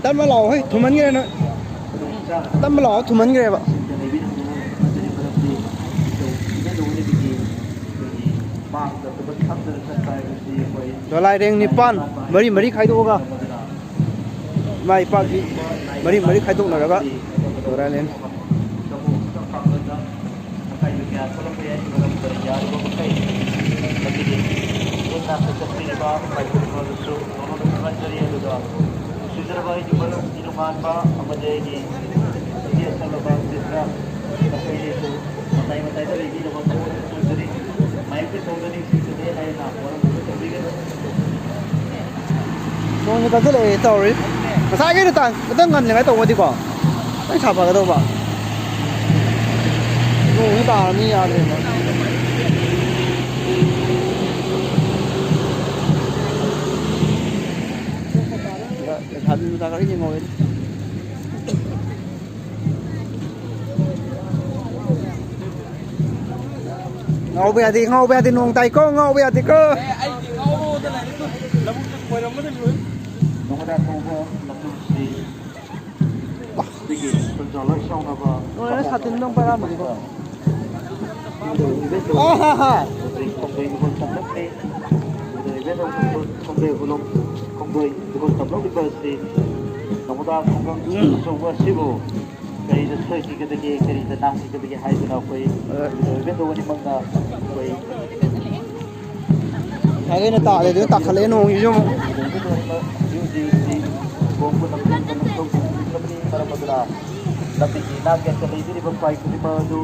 ꯇꯞꯅ ꯂꯥꯛꯑꯣ ꯍꯣꯏ, ꯊꯨꯃꯟꯈ꯭ꯔꯦ ꯅꯣꯏ꯫ ꯇꯞꯅ ꯂꯥꯛꯑꯣ, ꯊꯨꯃꯟꯈ꯭ꯔꯦꯕ꯫ ꯗꯣꯂꯥꯏꯔꯦꯡ ꯅꯤꯄꯥꯟ, ꯃꯔꯤ ꯃꯔꯤ ꯈꯥꯏꯗꯣꯛꯑꯒ, ꯏꯃꯥ ꯏꯄꯥꯒꯤ ꯃꯔꯤ ꯃꯔꯤ ꯈꯥꯏꯗꯣꯛꯅꯔꯒ ꯗꯣꯂꯥꯏꯔꯦꯡ꯫ ꯅꯨꯡꯁꯤꯖꯔꯕ ꯑꯩꯒꯤ ꯃꯔꯨꯞ ꯏꯅꯨꯃꯥꯟꯕ ꯑꯃꯗꯤ ꯑꯩꯒꯤ ꯏꯆꯦ ꯑꯆꯜꯂꯕ ꯁꯤꯁꯇꯔ, ꯃꯈꯣꯏꯁꯤꯁꯨ ꯃꯇꯥꯏ ꯃꯇꯥꯏꯗ ꯂꯩꯕꯤꯅꯕ ꯈꯪꯍꯟꯖꯔꯤ꯫ ꯃꯥꯏꯛꯇ ꯁꯣꯝꯗ ꯅꯤꯡꯁꯤꯡꯖꯔꯤ ꯍꯥꯏꯅ ꯋꯥꯔꯧꯕꯤꯕ ꯇꯧꯕꯤꯒꯅꯨ꯫ ꯅꯣꯡꯁꯦ ꯀꯟꯁꯤꯜꯂꯛꯑꯦ ꯇꯧꯔꯤ꯫ ꯉꯁꯥꯏꯒꯩꯅ ꯇꯥꯟ-, ꯈꯤꯇꯪ ꯉꯟꯅꯉꯥꯏ ꯇꯧꯕꯗꯤꯀꯣ, ꯈꯤꯇꯪ ꯁꯥꯐꯒꯗꯧꯕ꯫ ꯅꯣꯡꯁꯦ ꯇꯥꯔꯃꯤ ꯌꯥꯗ꯭ꯔꯦꯕ꯫ ꯂꯩꯁꯥꯕꯤ ꯃꯆꯥ ꯈꯔ ꯌꯦꯡꯍꯧꯔꯦ꯫ ꯉꯥꯎꯕ ꯌꯥꯗꯦ, ꯉꯥꯎꯕ ꯌꯥꯗꯦ, ꯅꯣꯡ ꯇꯥꯏꯀꯣ, ꯉꯥꯎꯕ ꯌꯥꯗꯦꯀꯣ꯫ ꯑꯦ, ꯑꯩꯗꯤ ꯉꯥꯎꯔꯣꯗ ꯂꯩꯔꯦ꯫ ꯂꯧꯕꯨꯛꯇ ꯈꯣꯏꯔꯝꯕꯗ ꯂꯣꯏ꯫ ꯅꯣꯡꯃꯗ ꯊꯣꯡꯕ ꯂꯝꯗꯝꯁꯤ ꯑꯗꯒꯤ ꯈꯨꯟꯖꯥ ꯂꯣꯏ ꯁꯥꯎꯅꯕ ꯂꯣꯏꯔꯦ, ꯁꯥꯇꯤꯟꯗꯣ ꯄꯥꯏꯔꯛꯑꯝꯃꯗꯤꯀꯣ꯫ ꯑꯥ ꯍꯥ ꯍꯥ꯫ ꯈꯣꯡꯗꯣꯏ ꯏꯕꯣꯜ ꯇꯝꯂꯛꯂꯤ꯫ ꯈꯣꯡꯗꯣꯏ ꯏꯕꯣꯜ ꯇꯝꯂꯛꯂꯤꯕ ꯑꯁꯤ ꯅꯣꯡꯃꯗ ꯈꯨꯡꯒꯪ ꯑꯆꯧꯕ ꯑꯁꯤꯕꯨ ꯀꯔꯤꯗ ꯁꯣꯏꯈꯤꯒꯗꯒꯦ, ꯀꯔꯤꯗ ꯅꯥꯝꯈꯤꯒꯗꯒꯦ ꯍꯥꯏꯗꯨꯅ ꯑꯩꯈꯣꯏ ꯏꯕꯦꯟꯗꯣ ꯑꯅꯤꯃꯛꯅ ꯑꯩꯈꯣꯏ ꯑꯗꯨꯅ ꯇꯥꯔꯦ, ꯑꯗꯨꯅ ꯇꯥꯈꯠꯂꯛꯑꯦ ꯅꯣꯡꯁꯤꯁꯨ ꯑꯃꯨꯛ꯫ ꯍꯧꯖꯤꯛ ꯍꯧꯖꯤꯛ ꯈꯣꯡꯕ ꯂꯝꯖꯦꯟꯗ ꯂꯨꯞꯊꯣꯛꯆꯕꯅꯤ꯫ ꯃꯔꯝ ꯑꯗꯨꯅ ꯂꯝꯕꯤꯒꯤ ꯅꯥꯛ ꯌꯦꯠꯇ ꯂꯩꯕꯤꯔꯤꯕ ꯈ꯭ꯋꯥꯏ ꯈꯨꯗꯤꯡꯃꯛ ꯑꯗꯨ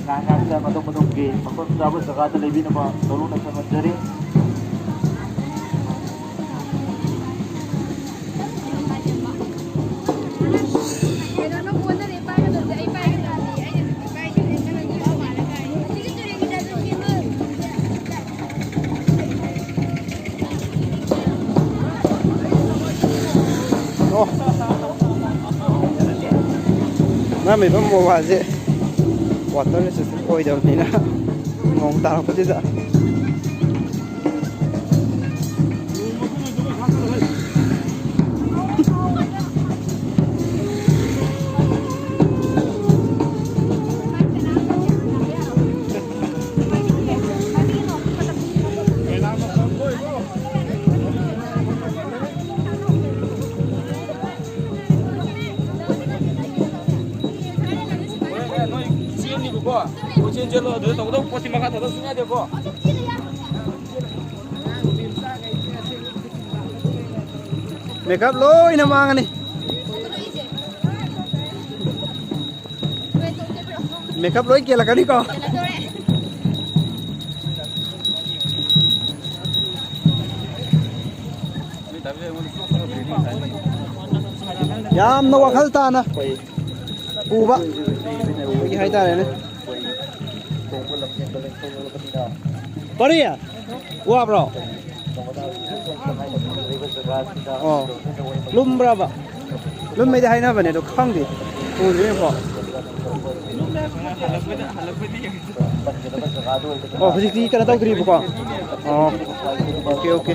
ꯉꯥꯏꯍꯥꯛ ꯉꯥꯏꯍꯥꯛꯇ ꯃꯊꯣꯡ ꯃꯊꯣꯡꯒꯤ ꯃꯐꯝ ꯆꯥꯕ ꯖꯒꯥꯗ ꯂꯩꯕꯤꯅꯕ ꯇꯧꯔꯨꯅ ꯈꯪꯍꯟꯖꯔꯤ꯫ ꯑꯣ꯫ ꯅꯝꯃꯤꯕ ꯃꯣꯕꯥꯏꯜꯁꯦ ꯋꯥꯇꯔ ꯔꯦꯁꯤꯁꯇꯦꯟ ꯑꯣꯏꯗꯕꯅꯤꯅ ꯅꯣꯡ ꯇꯥꯔꯛꯄꯁꯤꯗ꯫ ꯍꯣꯔꯦꯟꯅꯦ ꯅꯣꯏ ꯆꯦꯟꯅꯤꯕꯀꯣ꯫ ꯀꯣꯏꯆꯦꯟ ꯆꯦꯜꯂꯣ꯫ ꯑꯗꯨꯗ ꯇꯧꯒꯗꯧꯕ ꯄꯣꯠꯁꯤ ꯃꯈꯥ ꯊꯥꯗꯧ ꯁꯨꯡꯌꯥ ꯌꯥꯗꯦꯀꯣ꯫ ꯃꯦꯀꯞ ꯂꯣꯏꯅ ꯃꯥꯡꯉꯅꯤ꯫ ꯃꯦꯀꯞ ꯂꯣꯏ ꯀꯦꯜꯂꯛꯀꯅꯤꯀꯣ꯫ ꯌꯥꯝꯅ ꯋꯥꯈꯜ ꯇꯥꯅ ꯄꯨꯕ ꯑꯩꯈꯣꯏꯒꯤ ꯍꯥꯏꯇꯥꯔꯦꯅꯦ꯫ ꯄꯔꯤ? ꯋꯥꯕ꯭ꯔꯣ? ꯑꯣ꯫ ꯂꯨꯝꯕ꯭ꯔꯕ? ꯂꯨꯝꯃꯦꯗꯤ ꯍꯥꯏꯅꯕꯅꯦ, ꯑꯗꯣ ꯈꯪꯗꯦ꯫ ꯎꯗ꯭ꯔꯤꯕꯣ꯫ ꯑꯣ, ꯍꯧꯖꯤꯛꯇꯤ ꯀꯩꯅꯣ ꯇꯧꯗ꯭ꯔꯤꯕꯀꯣ? ꯑꯣ꯫ Okay, okay.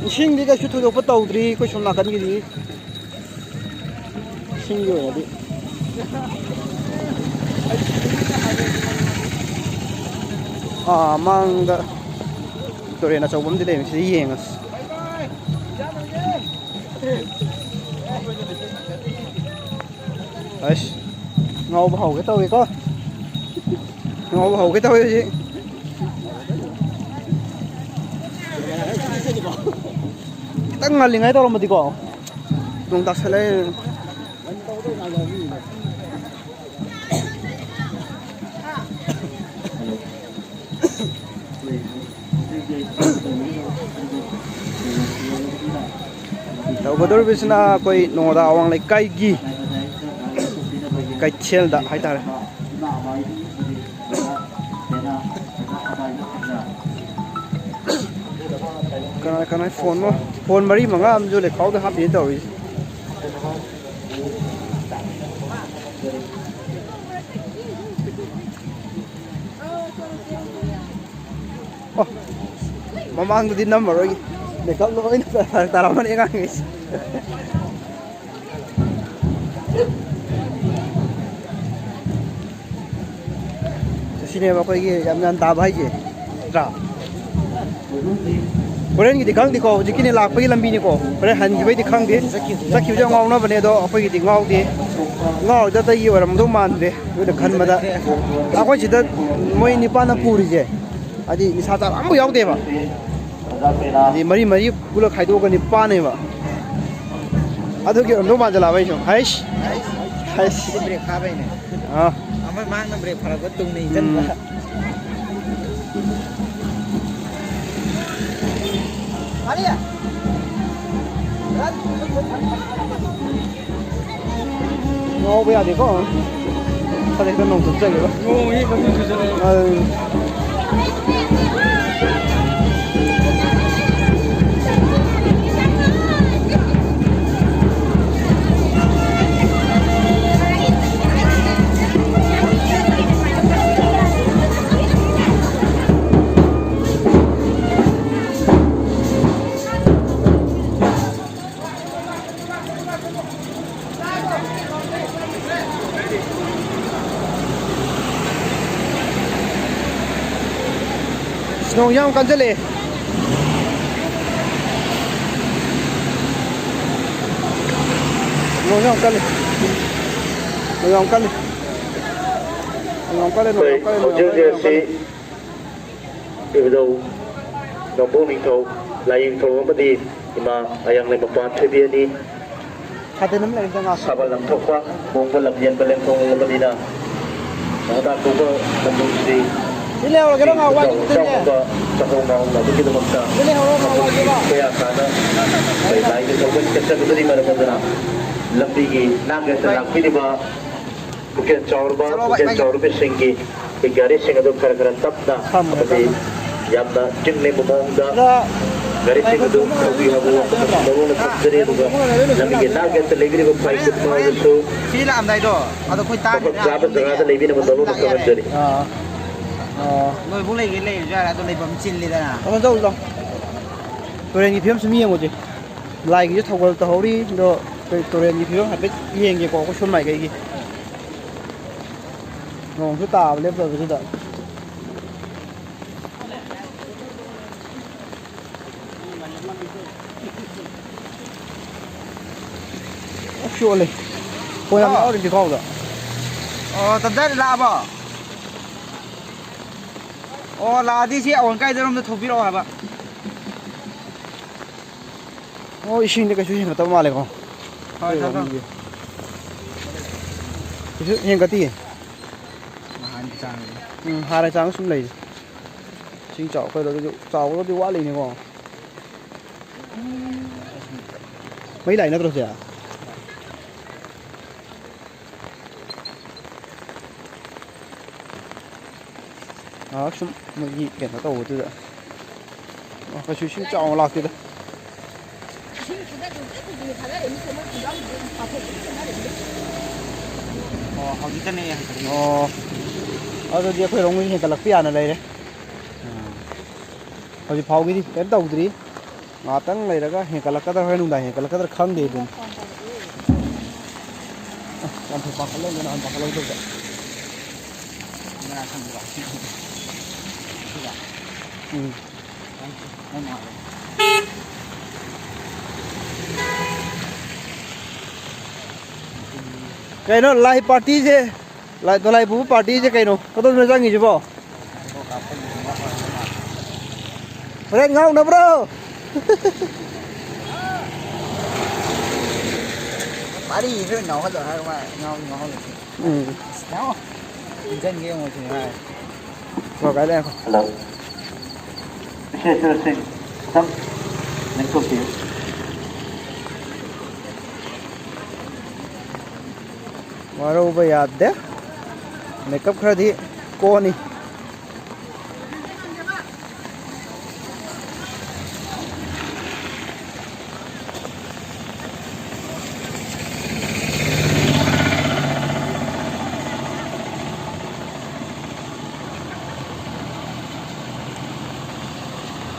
ꯏꯁꯤꯡꯗꯤ ꯀꯩꯁꯨ ꯊꯣꯏꯗꯣꯛꯄ ꯇꯧꯗ꯭ꯔꯤ ꯑꯩꯈꯣꯏ ꯁꯣꯝ ꯅꯥꯀꯟꯒꯤꯗꯤ꯫ ꯏꯁꯤꯡꯒꯤ ꯑꯣꯏꯅꯗꯤ꯫ ꯑꯥ, ꯃꯥꯡꯗ ꯇꯨꯔꯦꯟ ꯑꯆꯧꯕ ꯑꯃꯗꯤ ꯂꯩꯕꯅꯤ, ꯁꯤꯗ ꯌꯦꯡꯉꯁꯤ꯫ ꯑꯁ, ꯉꯥꯎꯕ ꯍꯧꯒꯦ ꯇꯧꯏꯀꯣ꯫ ꯉꯥꯎꯕ ꯍꯧꯒꯦ ꯇꯧꯏ ꯍꯧꯖꯤꯛ꯫ ꯈꯤꯇꯪ ꯉꯜꯂꯤꯉꯩ ꯇꯧꯔꯝꯃꯗꯤꯀꯣ꯫ ꯅꯣꯡ ꯇꯥꯁꯜꯂꯛꯑꯦ꯫ ꯇꯧꯒꯗꯧꯔꯤꯕꯁꯤꯅ ꯑꯩꯈꯣꯏ ꯅꯣꯡꯉꯣꯗꯥ ꯑꯋꯥꯡ ꯂꯩꯀꯥꯏꯒꯤ ꯀꯩꯊꯦꯜꯗ ꯍꯥꯏꯇꯥꯔꯦ꯫ ꯀꯅꯥ ꯀꯅꯥ ꯐꯣꯟꯅꯣ? ꯐꯣꯟ ꯃꯔꯤ ꯃꯉꯥ ꯑꯃꯁꯨ ꯂꯩꯈꯥꯎꯗ ꯍꯥꯞꯄꯤꯅꯦ ꯇꯧꯔꯤꯁꯦ꯫ ꯑꯣ, ꯃꯃꯥꯡꯗꯗꯤ ꯅꯝꯃꯔꯣꯏꯒꯦ꯫ ꯃꯦꯀꯞ ꯂꯣꯏꯅ ꯐꯔꯛ ꯇꯥꯔꯝꯃꯅꯤ ꯑꯉꯥꯡꯈꯩꯁꯦ꯫ ꯁꯤꯅꯦꯕ ꯑꯩꯈꯣꯏꯒꯤ ꯌꯥꯝ ꯒ꯭ꯌꯥꯟ ꯇꯥꯕ ꯍꯥꯏꯁꯦ, ꯅꯠꯇ꯭ꯔꯥ? ꯍꯣꯔꯦꯟꯒꯤꯗꯤ ꯈꯪꯗꯦꯀꯣ, ꯍꯧꯖꯤꯛꯀꯤꯅꯦ ꯂꯥꯛꯄꯒꯤ ꯂꯝꯕꯤꯅꯤꯀꯣ, ꯍꯣꯔꯦꯟ ꯍꯟꯈꯤꯕꯩꯗꯤ ꯈꯪꯗꯦ꯫ ꯆꯠꯈꯤꯕꯁꯨ ꯌꯥꯝ ꯉꯥꯎꯅꯕꯅꯦ, ꯑꯗꯣ ꯑꯩꯈꯣꯏꯒꯤꯗꯤ ꯉꯥꯎꯗꯦ꯫ ꯉꯥꯎꯔꯤꯗꯣ ꯑꯇꯩꯒꯤ ꯑꯣꯏꯔꯝꯗꯧ ꯃꯥꯟꯗ꯭ꯔꯦ꯫ ꯑꯗꯨꯗ ꯈꯟꯕꯗ ꯑꯩꯈꯣꯏ ꯁꯤꯗ ꯃꯣꯏ ꯅꯤꯄꯥꯅ ꯄꯨꯔꯤꯁꯦ ꯍꯥꯏꯗꯤ ꯅꯤꯁꯥ ꯆꯥꯕ ꯑꯃꯐꯥꯎ ꯌꯥꯎꯗꯦꯕ꯫ ꯍꯥꯏꯗꯤ ꯃꯔꯤ ꯃꯔꯤ ꯄꯨꯂꯞ ꯈꯥꯏꯗꯣꯛꯑꯒ ꯅꯤꯄꯥꯅꯦꯕ꯫ ꯑꯗꯨꯒꯤ ꯑꯣꯏꯔꯝꯗꯧ ꯃꯥꯟꯁꯤꯜꯂꯛꯑꯕ ꯑꯩꯁꯨ꯫ ꯍꯩꯁ! ꯍꯩꯁ! ꯁꯤꯗꯤ ꯕ꯭ꯔꯦꯛ ꯐꯥꯕꯩꯅꯦ꯫ ꯑꯥ꯫ ꯑꯃ ꯃꯥꯡꯅ ꯕ꯭ꯔꯦꯛ ꯐꯥꯔꯛꯄ ꯇꯨꯡꯅ ꯏꯟꯁꯤꯟꯕ꯫ ꯎꯝ꯫ ꯉꯥꯎꯕ ꯌꯥꯗꯦꯀꯣ꯫ ꯈꯔ ꯍꯦꯛꯇ ꯅꯣꯡ ꯆꯨꯞꯆꯒꯦꯕ꯫ ꯅꯣꯡ ꯍꯦꯛ ꯃꯆꯨ ꯆꯨꯁꯜꯂꯛꯑꯦ꯫ ꯑꯪ꯫ ꯅꯣꯡ ꯌꯥꯝ ꯀꯟꯁꯤꯜꯂꯛꯑꯦ꯫ ꯅꯣꯡ ꯌꯥꯝ ꯀꯜꯂꯦ꯫ ꯌꯥꯝ ꯀꯜꯂꯤ꯫ ꯌꯥꯝ ꯀꯜꯂꯤ, ꯑꯩꯈꯣꯏ ꯌꯥꯝ ꯀꯜꯂꯤ, ꯍꯧꯖꯤꯛ ꯌꯥꯝ ꯍꯧꯖꯤꯛ ꯀꯜꯂꯤ, ꯌꯥꯝ ꯑꯁꯤ ꯀꯜꯂꯤ꯫ ꯏꯕꯨꯙꯧ ꯅꯣꯡꯄꯣꯛ ꯅꯤꯡꯊꯧ, ꯂꯥꯏꯅꯤꯡꯊꯧ ꯑꯃꯗꯤ ꯏꯃꯥ ꯑꯌꯥꯡꯂꯩꯃꯄꯥꯟ ꯊꯣꯏꯕꯤ ꯑꯅꯤ ꯁꯥꯇꯤꯟ ꯑꯃ ꯂꯩꯔꯝꯗ ꯉꯥꯛ꯫ ꯁꯥꯕ ꯂꯪꯊꯣꯛꯄ, ꯃꯣꯡꯕ ꯂꯝꯖꯦꯟꯕ ꯂꯦꯝꯊꯣꯛꯂꯕꯅꯤꯅ, ꯃꯍꯥꯛ ꯀꯧꯕ ꯂꯝꯗꯝꯁꯤ ꯁꯤ ꯂꯩꯍꯧꯔꯒꯦꯔꯣ ꯉꯥꯛ ꯋꯥꯏ ꯆꯥꯎꯕ ꯆꯤꯟꯊꯣꯏꯅꯦ꯫ ꯆꯥꯎꯕ ꯆꯥꯛꯍꯧ ꯉꯥꯍꯧꯅꯕꯒꯤꯗꯃꯛꯇ ꯁꯤ ꯂꯩꯍꯧꯔꯣ ꯉꯥꯛ ꯃꯐꯝ ꯋꯥꯏꯒꯦꯕ꯫ ꯀꯌꯥ ꯀꯥꯗ ꯑꯩꯈꯣꯏ ꯂꯥꯏꯒꯤ ꯊꯧꯒꯜ ꯆꯠꯆꯒꯗꯕꯒꯤ ꯃꯔꯝ ꯑꯗꯨꯅ ꯂꯝꯕꯤꯒꯤ ꯅꯥꯛ ꯌꯦꯠꯇ ꯂꯥꯛꯄꯤꯔꯤꯕ ꯄꯨꯛꯆꯦꯜ ꯆꯥꯎꯔꯕ, ꯆꯠꯂꯣ, ꯚꯥꯏ, ꯄꯨꯛꯆꯦꯜ ꯚꯥꯏ꯫ ꯆꯥꯎꯔꯕꯁꯤꯡꯒꯤ ꯑꯩꯈꯣꯏ ꯒꯥꯔꯤꯁꯤꯡ ꯑꯗꯨ ꯈꯔ ꯈꯔ ꯇꯞꯅ ꯊꯝꯃꯣ, ꯑꯃꯗꯤ ꯊꯝꯃꯣ꯫ ꯌꯥꯝꯅ ꯆꯤꯡ ꯂꯦꯝꯕ ꯃꯑꯣꯡꯗ ꯁꯤꯗ ꯒꯥꯔꯤꯁꯤꯡ ꯑꯗꯨ ꯊꯧꯕꯤꯌꯨ ꯍꯥꯏꯕ ꯋꯥꯐꯝ ꯑꯗꯨ ꯃꯔꯨ ꯑꯣꯏꯅ ꯊꯝꯖꯔꯤ꯫ ꯑꯗꯨꯒ ꯂꯝꯕꯤꯒꯤ ꯅꯥꯛ ꯌꯦꯠꯇ ꯂꯩꯕꯤꯔꯤꯕ ꯈ꯭ꯋꯥꯏ ꯍꯣꯔꯦꯟ, ꯀꯨꯞꯅ ꯍꯣꯔꯦꯟ ꯑꯣꯏꯔꯁꯨ ꯁꯤ ꯂꯥꯛꯑꯝꯗꯥꯏꯗꯣ ꯑꯗꯣ ꯑꯩꯈꯣꯏ ꯃꯐꯝ ꯇꯥꯅꯤꯗꯅ ꯆꯥꯕ ꯑꯗꯨꯝ ꯖꯒꯥꯗ ꯂꯩꯕ ꯂꯩꯕꯤꯅꯕ ꯅꯣꯂꯨꯛꯅ ꯂꯥꯛ ꯌꯥꯔꯦ꯫ ꯈꯪꯍꯟꯖꯔꯤ꯫ ꯑꯥ꯫ ꯑꯥ꯫ ꯅꯣꯏꯕꯨ ꯂꯩꯒꯦ ꯂꯩꯔꯁꯨ ꯌꯥꯔꯦ, ꯑꯗꯣ ꯂꯩꯐꯝ ꯆꯤꯜꯂꯤꯗꯅ꯫ ꯑꯃ ꯆꯧꯁꯤ ꯂꯥꯎ꯫ ꯇꯨꯔꯦꯟꯒꯤ ꯐꯤꯕꯝꯁꯤ ꯃꯤ ꯌꯦꯡꯉꯨꯁꯦ꯫ ꯂꯥꯏꯒꯤꯁꯨ ꯊꯧꯒꯜ ꯇꯧꯍꯧꯔꯤ, ꯑꯗꯣ ꯑꯩꯈꯣꯏ ꯇꯨꯔꯦꯟꯒꯤ ꯐꯤꯕꯝ ꯍꯥꯏꯐꯦꯠ ꯌꯦꯡꯒꯦꯀꯣ, ꯑꯩꯈꯣꯏ ꯁꯣꯝ ꯃꯥꯏꯀꯩꯒꯤ꯫ ꯅꯣꯡꯁꯨ ꯇꯥꯕ ꯂꯦꯞꯇꯕꯁꯤꯗ꯫ ꯑꯣ, ꯁꯤ ꯑꯣꯜꯂꯦ꯫ ꯐꯣꯟ ꯌꯥꯝ ꯑꯣ꯫ ꯌꯥꯎꯔꯤꯗꯤ ꯈꯥꯎꯗ꯫ ꯑꯣ, ꯇꯞꯇꯥꯏꯗ ꯂꯥꯛꯑꯕꯣ? ꯑꯣ, ꯂꯥꯛꯑꯗꯤ ꯁꯤ ꯑꯋꯥꯡ ꯀꯥꯏꯗꯔꯣꯝꯗ ꯊꯧꯕꯤꯔꯛꯑꯣ ꯍꯥꯏꯕ꯫ ꯑꯣ, ꯏꯁꯤꯡꯗꯤ ꯀꯩꯁꯨ ꯍꯦꯟꯒꯠꯇꯕ ꯃꯥꯜꯂꯦꯀꯣ꯫ ꯍꯣꯏ, ꯑꯩꯈꯣꯏ ꯊꯧ, ꯊꯧ꯫ ꯔꯣꯝꯒꯤ꯫ ꯀꯩꯁꯨ ꯍꯦꯟꯒꯠꯇꯤꯌꯦ꯫ ꯅꯍꯥꯟꯒꯤ ꯆꯥꯡꯗꯨꯅꯤ꯫ ꯎꯝ, ꯍꯥꯟꯅ ꯆꯥꯡ ꯁꯨꯝ ꯂꯩꯔꯤ꯫ ꯏꯁꯤꯡ ꯆꯥꯎ-, ꯑꯩꯈꯣꯏꯗ ꯆꯥꯎꯒꯗꯕꯗꯤ ꯋꯥꯠꯂꯤꯅꯦꯀꯣ꯫ ꯃꯩ ꯂꯥꯛꯏ ꯅꯠꯇ꯭ꯔꯣ ꯁꯦ? ꯉꯥꯏꯍꯥꯛ ꯁꯨꯝ ꯃꯣꯏꯒꯤ ꯀꯩꯅꯣ ꯇꯧꯕꯗꯨꯗ꯫ ꯑꯣ, ꯀꯩꯁꯨ ꯏꯁꯤꯡ ꯆꯥꯎꯅ ꯂꯥꯛꯇꯦꯗ꯫ ꯑꯣ, ꯍꯧꯖꯤꯛꯇꯅꯦ ꯍꯦꯟꯒꯠꯂꯛꯏꯁꯦ꯫ ꯑꯣ, ꯑꯗꯨꯗꯤ ꯑꯩꯈꯣꯏꯔꯣꯝꯒꯤ ꯍꯦꯟꯒꯠꯂꯛꯄ ꯌꯥꯅ ꯂꯩꯔꯦ꯫ ꯑꯥ꯫ ꯍꯧꯖꯤꯛ ꯐꯥꯎꯒꯤꯗꯤ ꯀꯩꯝ ꯇꯧꯗ꯭ꯔꯤ꯫ ꯉꯥꯛꯇꯪ ꯂꯩꯔꯒ ꯍꯦꯟꯒꯠꯂꯛꯀꯗ꯭ꯔꯥ, ꯍꯣꯔꯦꯟ ꯅꯨꯡꯗꯥꯡ ꯍꯦꯟꯒꯠꯂꯛꯀꯗ꯭ꯔꯥ ꯈꯪꯗꯦ ꯑꯗꯨꯅꯤ꯫ ꯑꯁ, ꯌꯥꯝ ꯐꯩ, ꯄꯥꯈꯠꯂꯝꯗꯅ ꯍꯥꯟꯅ ꯄꯥꯈꯠꯍꯧꯗꯕꯗ꯫ ꯎꯝ꯫ ꯀꯩꯅꯣ, ꯂꯥꯏ ꯄꯥꯔꯇꯤꯁꯦ, ꯂꯥꯏ, ꯗꯣꯂꯥꯏ ꯄꯨꯕ ꯄꯥꯔꯇꯤꯁꯦ ꯀꯩꯅꯣ? ꯀꯗꯣꯝꯗꯅꯣ ꯆꯪꯉꯤꯁꯤꯕꯣ? ꯍꯣꯔꯦꯟ ꯉꯥꯎꯅꯕ꯭ꯔꯣ? ꯋꯥꯔꯤꯁꯦ ꯉꯥꯎꯍꯜꯂꯣ ꯍꯥꯏꯔ ꯃꯥ ꯉꯥꯎ-, ꯉꯥꯎꯍꯜꯂꯣ꯫ ꯎꯝ꯫ ꯉꯥꯎ-, ꯏꯟꯖꯟꯒꯦ ꯌꯦꯡꯉꯣ ꯁꯤꯅꯦ ꯃꯥ꯫ ꯍꯜꯂꯣ꯫ ꯏꯆꯦ ꯆꯨꯔꯆꯤꯡ, ꯑꯝꯇꯪ ꯂꯦꯡꯊꯣꯛꯄꯤꯌꯨ꯫ ꯋꯥꯔꯧꯕ ꯌꯥꯗꯦ꯫ ꯃꯦꯀꯞ ꯈꯔꯗꯤ ꯀꯣꯟꯅꯤ꯫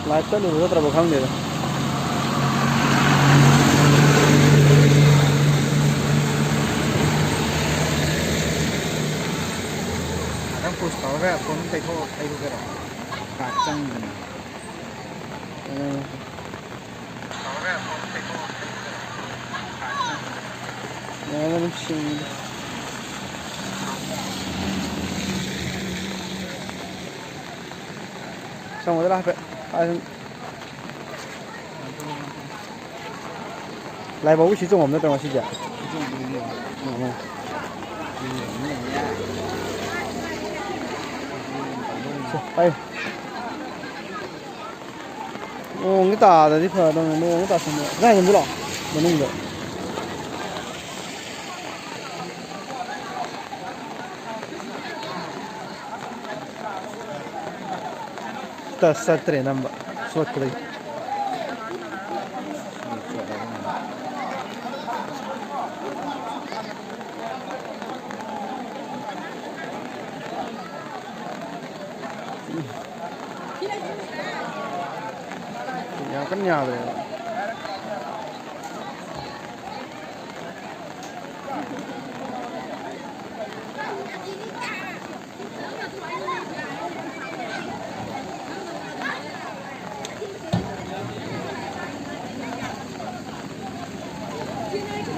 ꯂꯥꯏꯚ ꯆꯠꯂꯤꯕ ꯆꯠꯇ꯭ꯔꯕ ꯈꯪꯗꯦꯗ꯫ ꯉꯥꯛꯇꯪ ꯄꯨꯁ ꯇꯧꯔꯒ ꯐꯣꯟ ꯑꯃ ꯇꯩꯊꯣꯛ-, ꯇꯩꯔꯨꯒꯦꯔꯣ? ꯀꯥ ꯆꯪꯗꯅ꯫ ꯎꯝ꯫ ꯌꯥꯔꯦ, ꯑꯗꯨꯝ ꯁꯤꯡꯉꯤꯗ꯫ ꯆꯪꯉꯨꯗꯅ ꯍꯥꯏꯐꯦꯠ꯫ ꯑꯗꯨꯝ ꯂꯥꯏꯕꯥꯎꯒꯤ ꯁꯤ ꯆꯣꯡꯉꯝ ꯅꯠꯇ꯭ꯔꯣ ꯉꯁꯤꯁꯦ? ꯎꯝ꯫ ꯁꯦ, ꯄꯥꯏꯌꯨ꯫ ꯅꯣꯡꯗꯤ ꯇꯥꯗꯗꯤ ꯐꯗꯧꯅꯤ, ꯅꯣꯡꯗꯤ ꯇꯥꯁꯟꯕ꯫ ꯀꯗꯥꯏꯗ ꯂꯥꯛꯑꯣ? ꯃꯅꯨꯡꯗ꯫ ꯇ ꯆꯠꯇ꯭ꯔꯦ ꯅꯝꯕ, ꯆꯣꯠꯄꯗꯒꯤ꯫ ꯌꯥꯝ ꯀꯟꯅ ꯌꯥꯗ꯭ꯔꯦꯕ꯫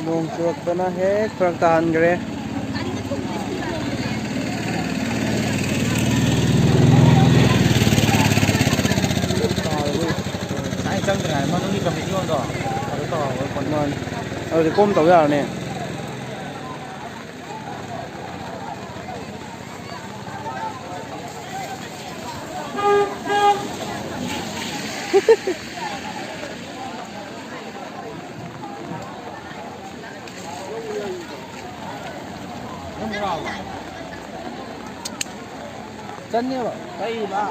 ꯅꯣꯡ ꯆꯨꯔꯛꯇꯅ ꯍꯦꯛ ꯐꯔꯛ ꯇꯥꯍꯟꯈ꯭ꯔꯦ꯫ ꯉꯁꯥꯏ ꯆꯪꯗ꯭ꯔꯤꯉꯩꯗ ꯃꯅꯨꯡꯒꯤ ꯀꯝꯃ꯭ꯌꯨꯅꯤꯇꯤ ꯍꯣꯜꯗꯣ ꯑꯗꯨ ꯇꯧꯍꯧꯔ ꯄꯣꯠꯅꯤ꯫ ꯃꯥꯅꯤ꯫ ꯑꯗꯨꯗꯤ ꯀꯣꯝ ꯇꯧ ꯌꯥꯔꯅꯤ꯫ ꯆꯟꯅꯦꯕ ꯀꯩꯕ꯫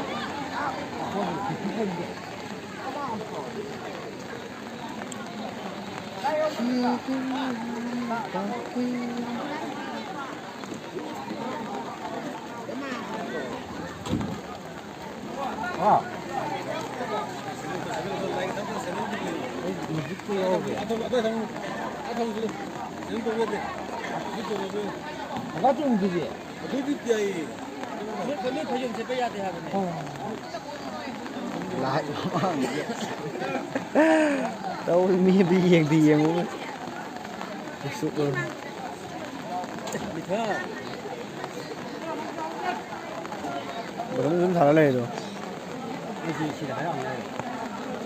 ꯂꯥꯏꯠ ꯃꯃꯥꯡꯗ ꯇꯧꯔꯤ ꯃꯤ ꯑꯗꯨ ꯌꯦꯡꯗꯤ ꯌꯦꯡꯉꯨ꯫ ꯀꯩꯁꯨ ꯑꯣꯏꯔꯣꯏ꯫ ꯕꯣꯜ ꯑꯗꯨꯝ ꯁꯥꯟꯅ ꯂꯩꯔꯦ ꯑꯗꯣ꯫ ꯑꯩꯗꯤ ꯁꯤꯗ ꯍꯥꯏꯔꯛꯑꯝꯃꯦ꯫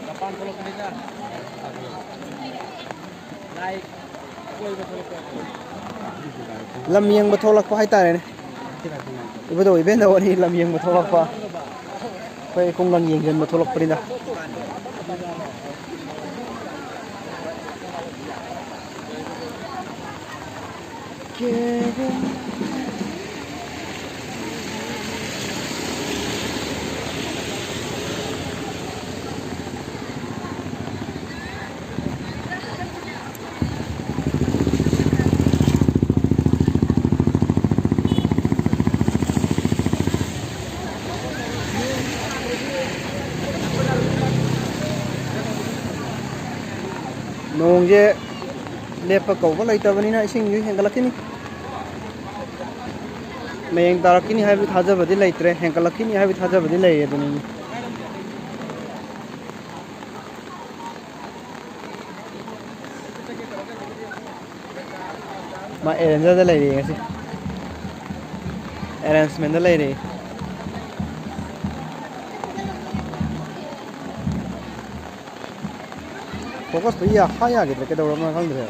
ꯃꯄꯥꯟ ꯊꯣꯛꯂꯛꯄꯅꯤꯗ꯫ ꯂꯥꯏ ꯀꯣꯏꯕ ꯊꯣꯛꯂꯛꯄ꯫ ꯂꯝ ꯌꯦꯡꯕ ꯊꯣꯛꯂꯛꯄ ꯍꯥꯏꯇꯥꯔꯦꯅꯦ꯫ ꯏꯕꯨꯙꯧ ꯏꯕꯦꯟꯗꯧ ꯑꯅꯤ ꯂꯝ ꯌꯦꯡꯕ ꯊꯣꯛꯂꯛꯄ꯫ ꯑꯩꯈꯣꯏ ꯈꯨꯡꯒꯪ ꯌꯦꯡꯁꯤꯟꯕ ꯊꯣꯛꯂꯛꯄꯅꯤꯗ꯫ ꯅꯣꯡꯁꯦ ꯂꯦꯞꯄ ꯀꯧꯕ ꯂꯩꯇꯕꯅꯤꯅ ꯏꯁꯤꯡꯁꯨ ꯍꯦꯟꯒꯠꯂꯛꯈꯤꯅꯤ꯫ ꯃꯌꯦꯡ ꯇꯥꯔꯛꯈꯤꯅꯤ ꯍꯥꯏꯕꯒꯤ ꯊꯥꯖꯕꯗꯤ ꯂꯩꯇ꯭ꯔꯦ, ꯍꯦꯟꯒꯠꯂꯛꯈꯤꯅꯤ ꯍꯥꯏꯕꯒꯤ ꯊꯥꯖꯕꯗꯤ ꯂꯩꯔꯦ ꯑꯗꯨꯅꯤ꯫ ꯃꯥ ꯑꯦꯔꯦꯟꯖꯔꯗ ꯂꯩꯔꯤ ꯉꯁꯤ꯫ ꯑꯦꯔꯦꯟꯖꯃꯦꯟꯗ ꯂꯩꯔꯤ꯫ ꯐꯣꯀꯁꯇꯣ ꯌꯥ-, ꯍꯥ ꯌꯥꯈꯤꯗ꯭ꯔꯦ, ꯀꯩꯗꯧꯔꯕꯅꯣ ꯈꯪꯗ꯭ꯔꯦ꯫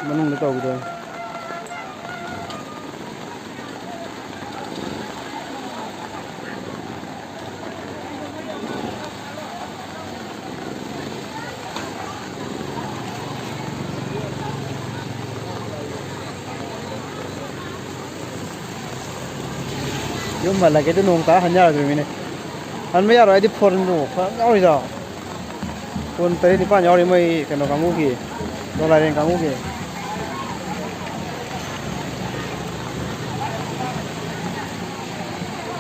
ꯃꯅꯨꯡꯗ ꯇꯧꯈꯤꯗꯣꯏꯅꯤ꯫ ꯌꯨꯝ ꯍꯜꯂꯒꯦ, ꯑꯗꯨ ꯅꯣꯡ ꯇꯥ ꯍꯟ ꯌꯥꯔꯣꯏꯗ꯭ꯔꯤꯃꯤꯅꯦ꯫ ꯍꯟꯕ ꯌꯥꯔꯣꯏ, ꯑꯩꯗꯤ ꯐꯣꯟꯗꯣ ꯐꯔꯛ ꯌꯥꯎꯔꯤꯗꯣ꯫ ꯐꯣꯟ ꯇꯔꯦꯠ ꯅꯤꯄꯥꯟ ꯌꯥꯎꯔꯤ ꯃꯣꯏ ꯀꯩꯅꯣ ꯀꯥꯡꯕꯨꯒꯤ, ꯗꯣꯂꯥꯏꯔꯦꯟ ꯀꯥꯡꯕꯨꯒꯤ꯫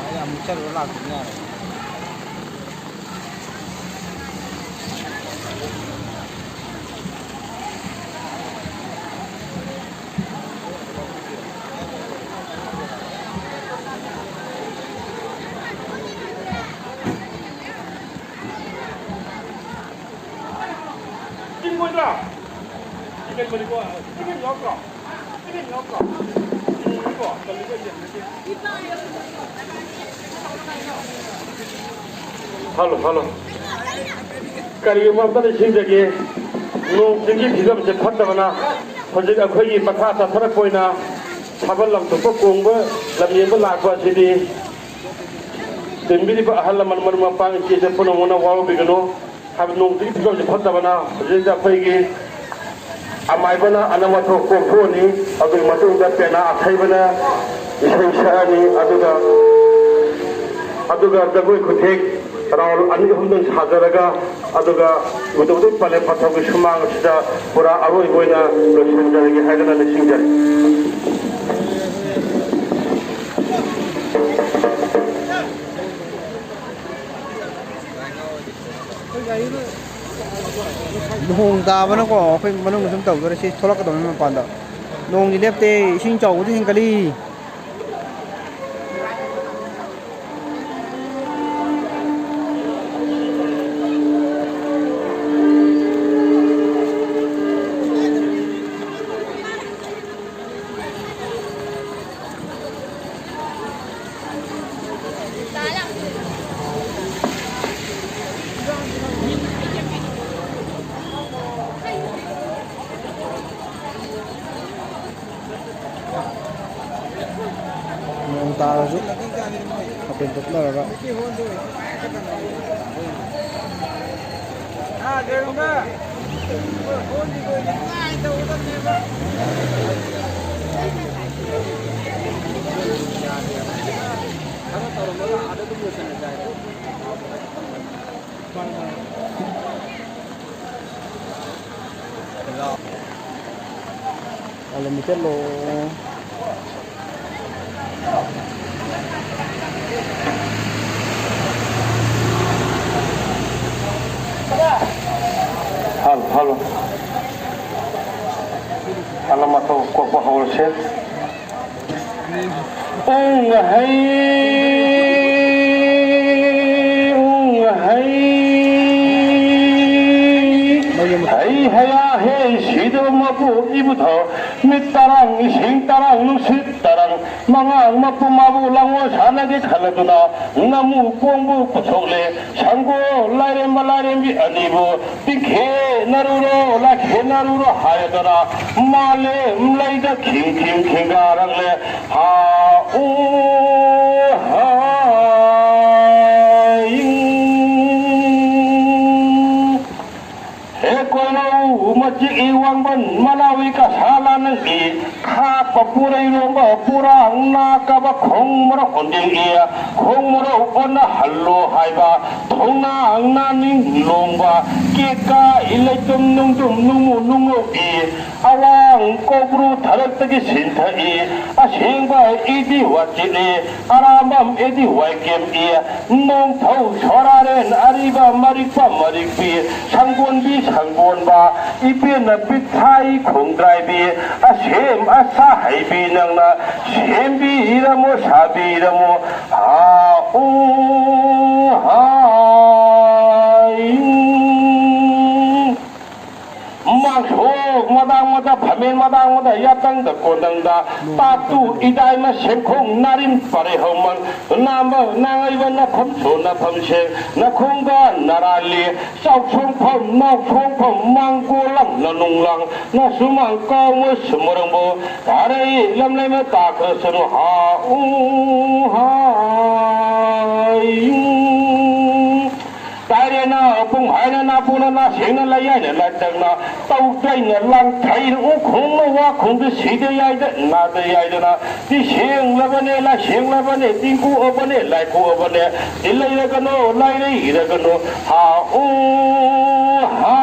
ꯑꯩ ꯑꯃꯨꯛ ꯆꯠꯂꯨꯔ ꯂꯥꯛꯇꯣꯏꯅꯦ ꯌꯥꯔꯣꯏ꯫ ꯆꯤꯡ ꯃꯣꯏꯗ꯭ꯔꯥ? ꯆꯤꯡ ꯃꯣꯏꯗ꯭ꯔꯥ? ꯆꯤꯡ ꯌꯥꯎꯗ꯭ꯔꯣ? Hello, hello. ꯀꯔꯤꯒꯨꯝꯕ ꯑꯝꯇ ꯅꯤꯡꯁꯤꯡꯖꯒꯦ, ꯅꯣꯡ ꯆꯤꯡꯒꯤ ꯐꯤꯕꯝꯁꯦ ꯐꯠꯇꯕꯅ ꯍꯧꯖꯤꯛ ꯑꯩꯈꯣꯏꯒꯤ ꯄꯊꯥ ꯆꯠꯊꯔꯛꯄ ꯑꯣꯏꯅ ꯊꯥꯕꯜ ꯂꯝꯊꯣꯛꯄ ꯀꯣꯡꯕ ꯂꯝꯌꯦꯡꯕ ꯂꯥꯛꯄ ꯑꯁꯤꯗꯤ ꯇꯤꯟꯕꯤꯔꯤꯕ ꯑꯍꯜ ꯂꯃꯟ, ꯃꯔꯨꯞ ꯃꯄꯥꯡ, ꯏꯆꯦ ꯏꯆꯜ ꯄꯨꯝꯅꯃꯛꯅ ꯋꯥꯔꯧꯕꯤꯒꯅꯨ꯫ ꯍꯥꯏꯕꯗꯤ ꯅꯣꯡ ꯆꯤꯡꯒꯤ ꯐꯤꯕꯝꯁꯦ ꯐꯠꯇꯕꯅ ꯍꯧꯖꯤꯛ ꯑꯩꯈꯣꯏꯒꯤ ꯑꯃꯥꯏꯕꯅ ꯑꯅꯝ ꯑꯊꯣꯛ ꯀꯣꯛꯊꯣꯛꯑꯅꯤ, ꯑꯗꯨꯒꯤ ꯃꯇꯨꯡꯗ ꯄꯦꯅꯥ ꯑꯊꯩꯕꯅ ꯏꯁꯩ ꯁꯛꯑꯅꯤ, ꯑꯗꯨꯒ, ꯑꯗꯨꯒ ꯖꯒꯣꯏ ꯈꯨꯊꯦꯛ ꯔꯥꯎꯟ ꯑꯅꯤ ꯑꯍꯨꯝꯗꯪ ꯁꯥꯖꯔꯒ, ꯑꯗꯨꯒ ꯎꯗꯧꯗꯤ ꯄꯂꯦ ꯄꯥꯊꯧꯒꯤ ꯁꯨꯃꯥꯡ ꯑꯁꯤꯗ ꯄꯨꯔꯥ ꯑꯔꯣꯏꯕ ꯑꯣꯏꯅ ꯂꯣꯏꯁꯤꯟꯖꯔꯒꯦ ꯍꯥꯏꯗꯅ ꯅꯤꯡꯁꯤꯡꯖꯔꯤ꯫ ꯅꯣꯡ ꯇꯥꯕꯅꯀꯣ ꯑꯩꯈꯣꯏ ꯃꯅꯨꯡꯗ ꯁꯨꯝ ꯇꯧꯗꯣꯔꯦ꯫ ꯁꯤ ꯊꯣꯛꯂꯛꯀꯗꯧꯅꯤ ꯃꯄꯥꯟꯗ꯫ ꯅꯣꯡꯗꯤ ꯂꯦꯞꯇꯦ, ꯏꯁꯤꯡ ꯆꯥꯎꯕꯗꯤ ꯍꯦꯟꯒꯠꯂꯤ꯫ ꯇꯧꯔꯒ꯫ ꯑꯂꯨ ꯃꯤꯇꯔ ꯂꯣ꯫ Hello, hello. ꯍꯜꯂꯣ, ꯃꯊꯧ ꯀꯣꯛꯄ ꯍꯧꯔꯁꯦ꯫ ꯎꯪ ꯍꯩ, ꯎꯪ ꯍꯩ, ꯍꯩ ꯍꯌꯥ ꯍꯦ ꯁꯤꯗꯕ ꯃꯄꯨ ꯏꯕꯨꯙꯧ, ꯃꯤꯠ ꯇꯔꯥꯡ, ꯏꯁꯤꯡ ꯇꯔꯥꯡ, ꯅꯨꯡꯁꯤꯠ ꯇꯔꯥꯡ, ꯃꯉꯥꯡ ꯃꯄꯨ ꯃꯥꯕꯨ ꯂꯥꯡꯑꯣ ꯁꯥꯟꯅꯒꯦ ꯈꯜꯂꯗꯨꯅ, ꯅꯃꯨ ꯀꯣꯡꯕꯨ ꯄꯨꯊꯣꯛꯂꯦ, ꯁꯪꯒꯣ ꯂꯥꯏꯔꯦꯝꯕ ꯂꯥꯏꯔꯦꯝꯕꯤ ꯑꯅꯤꯕꯨ ꯇꯤꯡꯈꯦꯅꯔꯨꯔꯣ, ꯂꯥꯏꯈꯦꯅꯔꯨꯔꯣ ꯍꯥꯏꯔꯗꯅ, ꯃꯥꯂꯦꯝ ꯂꯩꯗ ꯈꯤꯡ ꯈꯤꯡ ꯈꯤꯡꯒꯥꯔꯛꯂꯦ꯫ ꯍꯥ ꯎ ꯍꯥ ꯏꯪ꯫ ꯍꯦ ꯀꯣꯏꯅꯧ ꯃꯆꯤꯛꯏ ꯋꯥꯡꯕꯟ ꯃꯅꯥꯎꯏ ꯀꯁꯥ ꯂꯥꯅꯪꯏ꯫ ꯈꯥꯛꯄ ꯄꯨꯔꯩꯔꯣꯝꯕ ꯄꯨꯔꯥꯡ ꯅꯥꯀꯕ ꯈꯣꯡ ꯃꯔꯛ ꯑꯣꯟꯗꯤꯡꯏ꯫ ꯈꯣꯡ ꯃꯔꯛ ꯑꯣꯟꯅꯍꯜꯂꯣ ꯍꯥꯏꯕ ꯊꯧꯅꯥ ꯅꯥꯅꯤꯡ ꯂꯣꯡꯕ ꯀꯦꯛꯀꯥ ꯏꯂꯩꯇꯨꯝ ꯅꯨꯡꯗꯨꯝ ꯅꯨꯡꯃꯨ ꯅꯨꯡꯉꯧꯏ꯫ ꯑꯋꯥꯡ ꯀꯧꯕ꯭ꯔꯨ ꯊꯔꯛꯇꯒꯤ ꯁꯤꯟꯊꯛꯏ꯫ ꯑꯁꯦꯡꯕ ꯏꯗꯤ ꯋꯥꯆꯤꯠꯂꯤ꯫ ꯑꯔꯥꯝꯕꯝ ꯏꯗꯤ ꯋꯥꯏꯀꯦꯝꯏ꯫ ꯅꯣꯡꯊꯧ ꯁꯣꯔꯥꯔꯦꯟ ꯑꯔꯤꯕ ꯃꯔꯤꯛꯄ ꯃꯔꯤꯛꯄꯤ꯫ ꯁꯪꯒꯣꯟꯕꯤ ꯁꯪꯒꯣꯟꯕ ꯏꯄꯦꯟꯅ ꯄꯤꯊ꯭ꯔꯥꯏ ꯈꯣꯡꯗ꯭ꯔꯥꯏꯕꯤ꯫ ꯑꯁꯦꯝ ꯑꯁꯥ ꯍꯩꯕꯤ ꯅꯪꯅ ꯁꯦꯝꯕꯤꯔꯝꯃꯣ ꯁꯥꯕꯤꯔꯝꯃꯣ꯫ ꯍꯥ ꯎ ꯍꯥ ꯏꯪ꯫ ꯃꯥꯡꯁꯣꯛ ꯃꯗꯥꯡ ꯃꯗ ꯐꯝꯃꯦꯟ ꯃꯗꯥꯡ ꯃꯗ ꯌꯥꯇꯪꯗ ꯀꯣꯟꯗꯪꯗ ꯇꯥꯇꯨ ꯏꯗꯥꯏꯃ ꯁꯦꯝꯈꯣꯡ ꯅꯥꯔꯤꯟ ꯄꯔꯦ ꯍꯧꯃꯪ ꯅꯥꯝꯕ ꯅꯥꯉꯩꯕ ꯅꯐꯝ ꯁꯣ ꯅꯐꯝ ꯁꯦꯡ ꯅꯈꯣꯡꯒ ꯅꯔꯥꯜꯂꯤ ꯆꯥꯎꯁꯣꯡꯐꯝ ꯅꯥꯎꯁꯣꯡꯐꯝ ꯃꯥꯡꯒꯣꯂꯪ ꯅꯅꯨꯡꯂꯪ ꯅꯁꯨꯃꯥꯡ ꯀꯥꯎꯃ ꯁꯨꯃꯔꯪꯕꯨ ꯇꯥꯔꯩ ꯂꯝꯂꯩꯃ ꯇꯥꯈ꯭ꯔꯁꯅꯨ ꯍꯥ ꯎ ꯍꯥ ꯇꯥꯏꯔꯦꯅ ꯄꯨꯡ ꯍꯥꯏꯅ ꯅꯥꯄꯨꯅ ꯅꯥ ꯁꯦꯡꯅ ꯂꯩ ꯍꯥꯏꯅ ꯂꯥꯏꯇꯛꯅ ꯇꯧꯗꯩꯅ ꯂꯥꯡꯊꯩꯅ ꯎꯈꯣꯡꯅ ꯋꯥꯈꯣꯡꯗ ꯁꯤꯗ ꯌꯥꯏꯗ ꯅꯥꯗ ꯌꯥꯏꯗꯅ ꯇꯤ ꯁꯦꯡꯂꯕꯅꯦ ꯂꯥꯏ ꯁꯦꯡꯂꯕꯅꯦ ꯇꯤꯡꯀꯨꯑꯕꯅꯦ ꯂꯥꯏꯀꯨꯑꯕꯅꯦ ꯇꯤ ꯂꯩꯔꯒꯅꯣ ꯂꯥꯏꯔꯩꯔꯒꯅꯣ ꯍꯥ ꯎ ꯍꯥ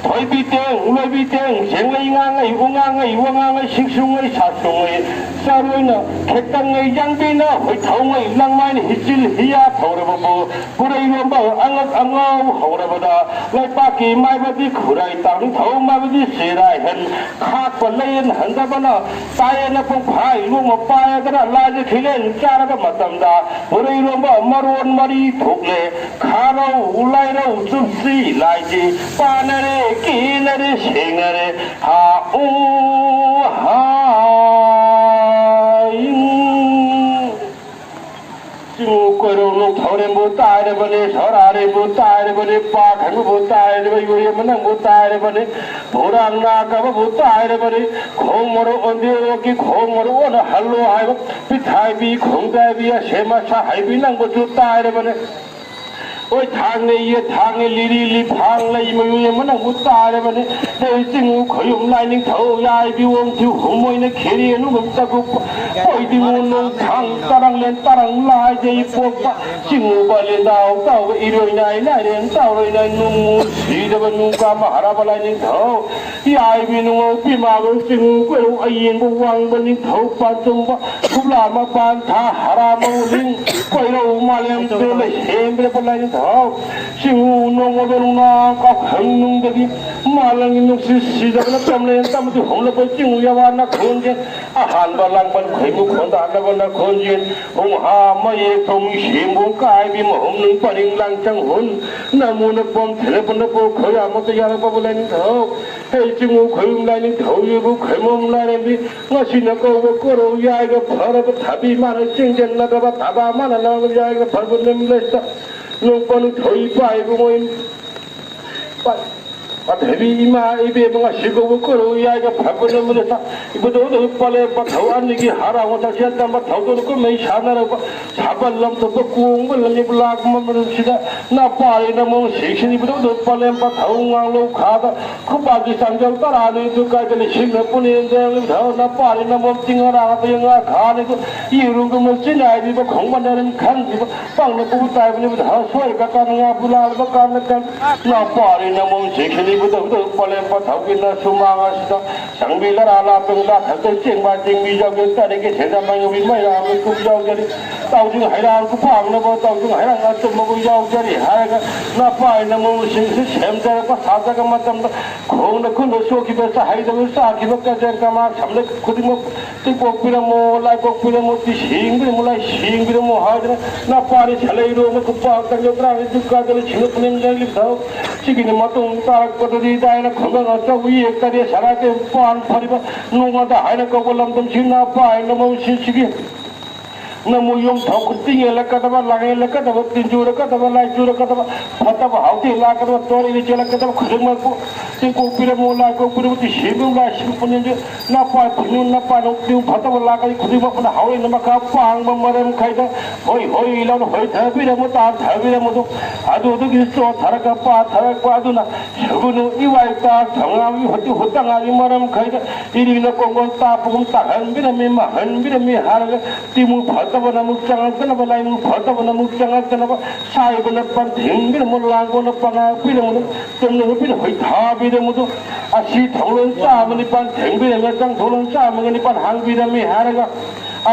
ꯊꯣꯏꯕꯤ ꯇꯦꯡ ꯂꯣꯏꯕꯤ ꯇꯦꯡ ꯁꯦꯡꯂꯩ ꯉꯥꯡꯉꯩ ꯎꯉꯥꯡꯉꯩ ꯋꯥꯉꯥꯡꯉꯩ ꯁꯤꯡꯁꯨꯉꯩ ꯁꯥꯁꯨꯉꯩ ꯆꯥꯔꯣꯏꯅ ꯈꯦꯛꯇꯪꯉꯩ ꯌꯥꯡꯕꯤꯅ ꯍꯣꯏꯊꯧꯉꯩ ꯂꯪꯃꯥꯏꯅ ꯍꯤꯆꯤꯜ ꯍꯤꯌꯥ ꯊꯧꯔꯕꯕꯨ ꯄꯨꯔꯩꯔꯣꯝꯕ ꯑꯉꯛ ꯑꯉꯥꯎ ꯍꯧꯔꯕꯗ ꯂꯩꯄꯥꯛꯀꯤ ꯃꯥꯏꯕꯗꯤ ꯈꯨꯔꯥꯏ ꯇꯥꯡꯅꯤꯡꯊꯧ ꯃꯥꯏꯕꯗꯤ ꯆꯦꯔꯥꯏꯍꯟ ꯈꯥꯛꯄ ꯂꯩꯌꯦꯟ ꯍꯟꯗꯕꯅ ꯇꯥꯏꯌꯦꯅ ꯄꯨꯡꯐꯥꯏ ꯂꯣꯡꯃ ꯄꯥꯏꯔꯗꯅ ꯂꯥꯏꯁꯦ ꯈꯤꯂꯦꯟ ꯆꯥꯔꯕ ꯃꯇꯝꯗ ꯄꯨꯔꯩꯔꯣꯝꯕ ꯃꯔꯣꯟ ꯃꯔꯤ ꯊꯣꯛꯂꯦ ꯈꯥꯔꯧ ꯂꯥꯏꯔꯧ ꯆꯨꯞꯁꯤ ꯂꯥꯏꯁꯤ ꯄꯥꯅꯔꯦ ꯀꯤꯅꯔꯦ ꯁꯦꯡꯅꯔꯦ ꯍꯥ ꯎ ꯍꯥ ꯏꯪ꯫ ꯆꯤꯡꯉꯨ ꯀꯣꯏꯔꯣꯛꯅꯨ ꯊꯧꯔꯦꯝꯕꯨ ꯇꯥꯏꯔꯕꯅꯤ ꯁꯣꯔꯥꯔꯦꯝꯕꯨ ꯇꯥꯏꯔꯕꯅꯤ ꯄꯥ ꯈꯪꯕꯕꯨ ꯇꯥꯏꯔꯕ ꯌꯣꯏꯌꯦ ꯃꯅꯪꯕꯨ ꯇꯥꯏꯔꯕꯅꯤ ꯄꯨꯔꯥꯡ ꯅꯥ ꯀꯕꯕꯨ ꯇꯥꯏꯔꯕꯅꯤ ꯈꯣꯡ ꯃꯔꯨ ꯑꯣꯟꯕꯤꯔꯣꯛꯀꯤ ꯈꯣꯡ ꯃꯔꯨ ꯑꯣꯟꯅ ꯍꯜꯂꯣ ꯍꯥꯏꯕ ꯄꯤꯊꯥꯏꯕꯤ ꯈꯣꯡꯗꯥꯏꯕꯤ ꯑꯁꯦꯝ ꯑꯁꯥ ꯍꯩꯕꯤ ꯅꯪꯕꯨꯁꯨ ꯇꯥꯏꯔꯕꯅꯤ ꯍꯣꯏ ꯊꯥꯡꯅ ꯏꯌꯦ ꯊꯥꯡꯅ ꯂꯤꯔꯤ ꯂꯤꯐꯥꯡ ꯂꯩ ꯃꯌꯨ ꯑꯃ ꯅꯪꯕꯨ ꯇꯥꯔꯕꯅꯤ ꯅꯣꯏ ꯆꯤꯡꯉꯨ ꯈꯣꯏꯌꯨꯝ ꯂꯥꯏꯅꯤꯡꯊꯧ ꯌꯥꯏꯕꯤ ꯑꯣꯡꯊꯤꯎ ꯍꯨꯝꯃꯣꯏꯅ ꯈꯦꯔꯤ ꯑꯅꯨꯕ ꯆꯥꯛꯀꯨꯞꯄ ꯀꯣꯏꯗꯤꯉꯨ ꯅꯣꯡ ꯊꯥꯡ ꯇꯔꯪꯂꯦꯟ ꯇꯔꯪ ꯂꯥꯏꯖꯩ ꯄꯣꯛꯄ ꯆꯤꯡꯉꯨ ꯕꯥꯂꯦꯟꯗꯥꯎ ꯇꯥꯎꯕ ꯏꯔꯣꯏ ꯅꯥꯏ ꯂꯥꯏꯔꯦꯟ ꯇꯥꯎꯔꯣꯏ ꯅꯥꯏ ꯅꯨꯡꯉꯨ ꯁꯤꯗꯕ ꯅꯨꯡ ꯀꯥ ꯃꯍꯥꯔꯥꯕ ꯂꯥꯏꯅꯤꯡꯊꯧ ꯌꯥꯏꯕꯤ ꯅꯨꯡꯉꯧ ꯄꯤꯃꯥꯕ ꯆꯤꯡꯉꯨ ꯀꯣꯏꯔꯨ ꯑꯌꯦꯡꯕ ꯋꯥꯡꯕ ꯅꯤꯡꯊꯧ ꯄꯥꯟꯇꯨꯝꯕ ꯈꯨꯕ꯭ꯂꯥ ꯃꯄꯥꯟ ꯊꯥ ꯍꯔꯥ ꯃꯧꯂꯤꯡ ꯀꯣꯏꯔꯧ ꯃꯥꯂꯦꯝꯗꯣ ꯂꯩꯁꯦꯝꯕꯤꯔꯕ ꯂꯥꯏꯅꯤꯡꯊꯧ ꯆꯤꯡꯉꯨ ꯅꯣꯡꯃꯗ ꯅꯨꯡꯅꯥꯡ ꯀꯥꯎꯈꯪ ꯅꯨꯡꯗꯒꯤ ꯃꯥꯂꯪꯒꯤ ꯅꯨꯡꯁꯤꯠ ꯁꯤꯗꯕꯅ ꯇꯝꯂꯦꯟ ꯇꯝꯕꯗꯤ ꯍꯧꯂꯛꯄ ꯆꯤꯡꯉꯨ ꯌꯥꯋꯥꯅ ꯈꯣꯟꯖꯦꯜ ꯑꯍꯥꯟꯕ ꯂꯥꯡꯕꯟ ꯈꯣꯏꯕꯨ ꯈꯣꯟꯗꯥꯅꯕꯅ ꯈꯣꯟꯖꯦꯜ ꯍꯨꯡꯍꯥ ꯃꯌꯦꯛ ꯊꯧꯃꯤ ꯁꯦꯝꯕꯨ ꯀꯥꯏꯕꯤ ꯃꯍꯨꯝ ꯅꯨꯡ ꯄꯔꯤꯡ ꯂꯥꯡꯆꯪ ꯍꯨꯟ ꯅꯃꯨꯅ ꯄꯣꯝ ꯊꯦꯂꯦꯄꯅ ꯄꯣ ꯈꯣꯏꯔꯥ ꯑꯃꯠꯇ ꯌꯥꯔꯛꯄꯕꯨ ꯂꯥꯏꯅꯤꯡꯊꯧ ꯍꯦ ꯆꯤꯡꯉꯨ ꯈꯣꯏꯌꯨꯝ ꯂꯥꯏꯅꯤꯡꯊꯧ ꯌꯨꯕꯨ ꯈꯣꯏꯃꯣꯝ ꯂꯥꯏꯔꯦꯝꯕꯤ ꯉꯁꯤꯅ ꯀꯧꯕ ꯀꯣꯔꯧ ꯌꯥꯏꯒ ꯐꯔꯕ ꯊꯕꯤ ꯃꯥꯅ ꯆꯤꯡꯖꯟꯅꯗ꯭ꯔꯕ ꯊꯕꯥ ꯃꯥꯅ ꯂꯧꯔꯒ ꯌꯥꯏꯒ ꯐꯔꯕ ꯅꯨꯃꯤꯠꯂꯩꯁꯤꯗ ꯅꯣꯡꯄ ꯅꯤꯡꯊꯧ ꯏꯄꯥ ꯏꯕꯨꯡꯉꯣ ꯏꯄꯥ ꯄꯥꯟꯊꯣꯏꯕꯤ ꯏꯃꯥ ꯏꯕꯦꯝꯃ ꯉꯁꯤ ꯀꯧꯕ ꯀꯧꯔꯨ ꯌꯥꯏꯒ ꯐꯕ ꯅꯨꯃꯤꯠꯇ ꯏꯕꯨꯙꯧꯗ ꯄꯂꯦꯝ ꯄꯟꯊꯧ ꯑꯅꯤꯒꯤ ꯍꯔꯥꯎ ꯃꯊꯛꯁꯤꯗ ꯇꯝꯕ ꯊꯧꯗꯣꯛ ꯀꯨꯝꯍꯩ ꯁꯥꯟꯅꯔꯛꯄ ꯁꯥꯕꯜ ꯂꯝꯊꯣꯛꯄ ꯀꯣꯡꯕ ꯂꯝꯖꯦꯞ ꯂꯥꯛꯄ ꯃꯇꯝꯁꯤꯗ ꯅꯄꯥꯔꯤ ꯅꯃꯣ ꯁꯤꯁꯤꯅ ꯏꯕꯨꯙꯧꯗ ꯄꯂꯦꯝ ꯄꯟꯊꯧ ꯉꯥꯡꯂꯧ ꯈꯥꯗ ꯈꯨꯄꯥꯛꯀꯤ ꯆꯥꯡꯖꯦꯜ ꯇꯔꯥꯅꯤꯊꯣꯏ ꯀꯥꯏꯗ ꯂꯤꯁꯤꯡꯅ ꯄꯨꯅꯦꯝꯗ ꯅꯄꯥꯔꯤ ꯅꯃꯣ ꯇꯤꯡ ꯉꯔꯥꯡ ꯉꯥ ꯈꯥꯅꯤꯗ ꯌꯦꯔꯨꯝꯒꯨꯝꯕ ꯆꯤꯟꯅꯥꯏꯕꯤꯕ ꯈꯣꯡꯕ ꯅꯔꯟ ꯈꯪꯗ꯭ꯔꯤꯕ ꯄꯥꯡꯅ ꯄꯨꯕ ꯇꯥꯏꯕꯅꯤ ꯁꯣꯏꯔꯒ ꯀꯥꯟꯅ ꯉꯥ ꯄꯨꯂꯥꯜꯕ ꯀꯥꯟꯅ ꯀꯥꯟ ꯅꯄꯥꯔꯤ ꯅꯃꯣ ꯁꯤꯁꯤꯅ ꯏꯕꯨꯙꯧꯗ ꯄꯂꯦꯝ ꯄꯟꯊꯧꯒꯤꯅ ꯁꯨꯃꯥꯡ ꯑꯁꯤꯗ ꯆꯪꯕꯤ ꯂꯔꯥ ꯂꯥꯞꯇꯨꯡ ꯂꯥꯊꯛꯇ ꯆꯦꯡꯕ ꯆꯦꯡꯕꯤ ꯌꯥꯎꯒꯦ ꯇꯔꯦꯠꯀꯤ ꯁꯦꯟꯗ ꯃꯥꯏ ꯌꯧꯕꯤ ꯃꯌꯥꯝ ꯀꯨꯝ ꯌꯥꯎꯖꯔꯤ꯫ ꯇꯥꯎꯖꯤꯡ ꯍꯩꯔꯥꯡ ꯈꯨꯐꯥꯡꯅꯕ ꯇꯥꯎꯖꯤꯡ ꯍꯩꯔꯥꯡ ꯑꯆꯨꯝꯕꯕꯨ ꯌꯥꯎꯖꯔꯤ ꯍꯥꯏꯔꯒ ꯅꯄꯥꯏ ꯅꯃꯣꯁꯤꯡꯁꯤ ꯁꯦꯝꯖꯔꯛꯄ ꯁꯥꯖꯔꯛꯄ ꯃꯇꯝꯗ ꯈꯣꯡꯗ ꯈꯨꯟꯗ ꯁꯣꯛꯈꯤꯕ ꯆꯥꯍꯩꯗꯕ ꯆꯥꯈꯤꯕ ꯀꯖꯦꯡ ꯀꯃꯥ ꯁꯝꯂꯦꯛ ꯈꯨꯗꯤꯡꯃꯛ ꯇꯤꯡꯀꯣꯛꯄꯤꯔꯝꯃꯣ ꯂꯥꯏꯀꯣꯛꯄꯤꯔꯝꯃꯣ ꯇꯤꯁꯤꯡꯕꯤꯔꯝꯃꯣ ꯂꯥꯏꯁꯤꯡꯕꯤꯔꯝꯃꯣ ꯍꯥꯏꯗꯅ ꯅꯄꯥꯅꯤ ꯁꯦꯜꯂꯩꯔꯣꯝꯕ ꯈꯨꯄꯥꯛ ꯇꯔꯥꯅꯤꯊꯣꯏ ꯀꯥꯗꯅ ꯁꯤꯡꯂꯛꯄꯅꯤ ꯂꯩꯔꯤꯕ ꯊꯕꯛ ꯁꯤꯒꯤꯅꯤ ꯃꯇꯨꯡ ꯇꯥꯔꯛꯄꯗꯗꯤ ꯗꯥꯏꯅ ꯈꯨꯡꯒꯪ ꯑꯆꯧꯕ ꯌꯦꯛ ꯇꯔꯦꯠ ꯁꯔꯥꯏꯇ ꯄꯥꯟ ꯐꯔꯤꯕ ꯅꯣꯡꯃꯗ ꯍꯥꯏꯅ ꯀꯧꯕ ꯂꯝꯗꯝꯁꯤ ꯅꯄꯥꯏ ꯅꯃꯣꯁꯤꯡꯁꯤꯒꯤ ꯅꯃꯨ ꯌꯨꯝ ꯊꯧ ꯈꯨꯟꯇꯤꯡ ꯌꯦꯜꯂꯛꯀꯗꯕ ꯂꯥꯡ ꯌꯦꯜꯂꯛꯀꯗꯕ ꯇꯤꯟꯖꯨꯔꯛꯀꯗꯕ ꯂꯥꯏ ꯆꯨꯔꯛꯀꯗꯕ ꯐꯠꯇꯕ ꯍꯥꯎꯇꯦ ꯂꯥꯛꯀꯗꯕ ꯇꯣꯔꯤꯅ ꯆꯦꯜꯂꯛꯀꯗꯕ ꯈꯨꯗꯤꯡꯃꯛꯄꯨ ꯇꯤꯡꯀꯣꯛꯄꯤꯔꯝꯃꯨ ꯂꯥꯏ ꯀꯣꯛꯄꯤꯔꯝꯃꯨ ꯇꯤꯁꯤꯡꯕꯤꯔꯝꯃꯨ ꯂꯥꯏ ꯁꯤꯡꯄꯨꯅꯤꯡꯗꯦ ꯅꯄꯥꯏ ꯐꯨꯅꯨ ꯅꯄꯥꯏ ꯅꯣꯛꯄꯤꯌꯨ ꯐꯠꯇꯕ ꯂꯥꯛꯀꯅꯤ ꯈꯨꯗꯤꯡꯃꯛꯄꯨꯅ ꯍꯧꯔꯛꯏꯅ ꯃꯈꯥ ꯄꯥꯡꯕ ꯃꯔꯝ ꯈꯩꯗ ꯍꯣꯏ ꯍꯣꯏ ꯂꯥꯎꯅ ꯍꯣꯏ ꯊꯕꯤꯔꯝꯃꯨ ꯇꯥꯟ ꯊꯕꯤꯔꯝꯃꯨꯗꯨ ꯑꯗꯨꯗꯒꯤ ꯆꯣꯠꯊꯔꯒ ꯄꯥꯊꯔꯛꯄ ꯑꯗꯨꯅ ꯁꯒꯨꯅꯨ ꯏꯋꯥꯏ ꯇꯥ ꯊꯧꯅꯥꯒꯤ ꯍꯨꯠꯇꯤ ꯍꯨꯠꯇꯉꯥꯏꯒꯤ ꯃꯔꯝ ꯈꯩꯗ ꯏꯔꯤꯅ ꯀꯣꯡꯒꯣꯟ ꯇꯥꯞꯄꯒꯨꯝ ꯇꯥꯍꯟꯕꯤꯔꯝꯃꯤ ꯃꯥꯍꯟꯕꯤꯔꯝꯃꯤ ꯍꯥꯏꯔꯒ ꯇꯤꯃꯨ ꯐꯠꯇꯕꯅ ꯑꯃꯨꯛ ꯆꯪꯉꯛꯇꯅꯕ ꯂꯥꯏꯃꯨ ꯐꯠꯇꯕꯅ ꯑꯃꯨꯛ ꯆꯪꯉꯛꯇꯅꯕ ꯁꯥꯏꯕꯅ ꯄꯟꯊꯤꯡꯕꯤꯔꯝꯃꯨ ꯂꯥꯡꯒꯣꯟꯅ ꯄꯉꯥꯛꯄꯤꯔꯝꯃꯨ ꯇꯨꯝꯅ ꯅꯨꯄꯤꯅ ꯍꯣꯏ ꯊꯥꯕꯤꯔꯝꯃꯨꯗꯨ ꯑꯁꯤ ꯊꯧꯂꯣꯟ ꯆꯥꯝꯃ ꯅꯤꯄꯥꯟ ꯊꯦꯡꯕꯤꯔꯝꯃꯦ ꯆꯪ ꯊꯧꯂꯣꯟ ꯆꯥꯝꯃꯒ ꯅꯤꯄꯥꯟ ꯍꯥꯡꯕꯤꯔꯝꯃꯤ ꯍꯥꯏꯔꯒ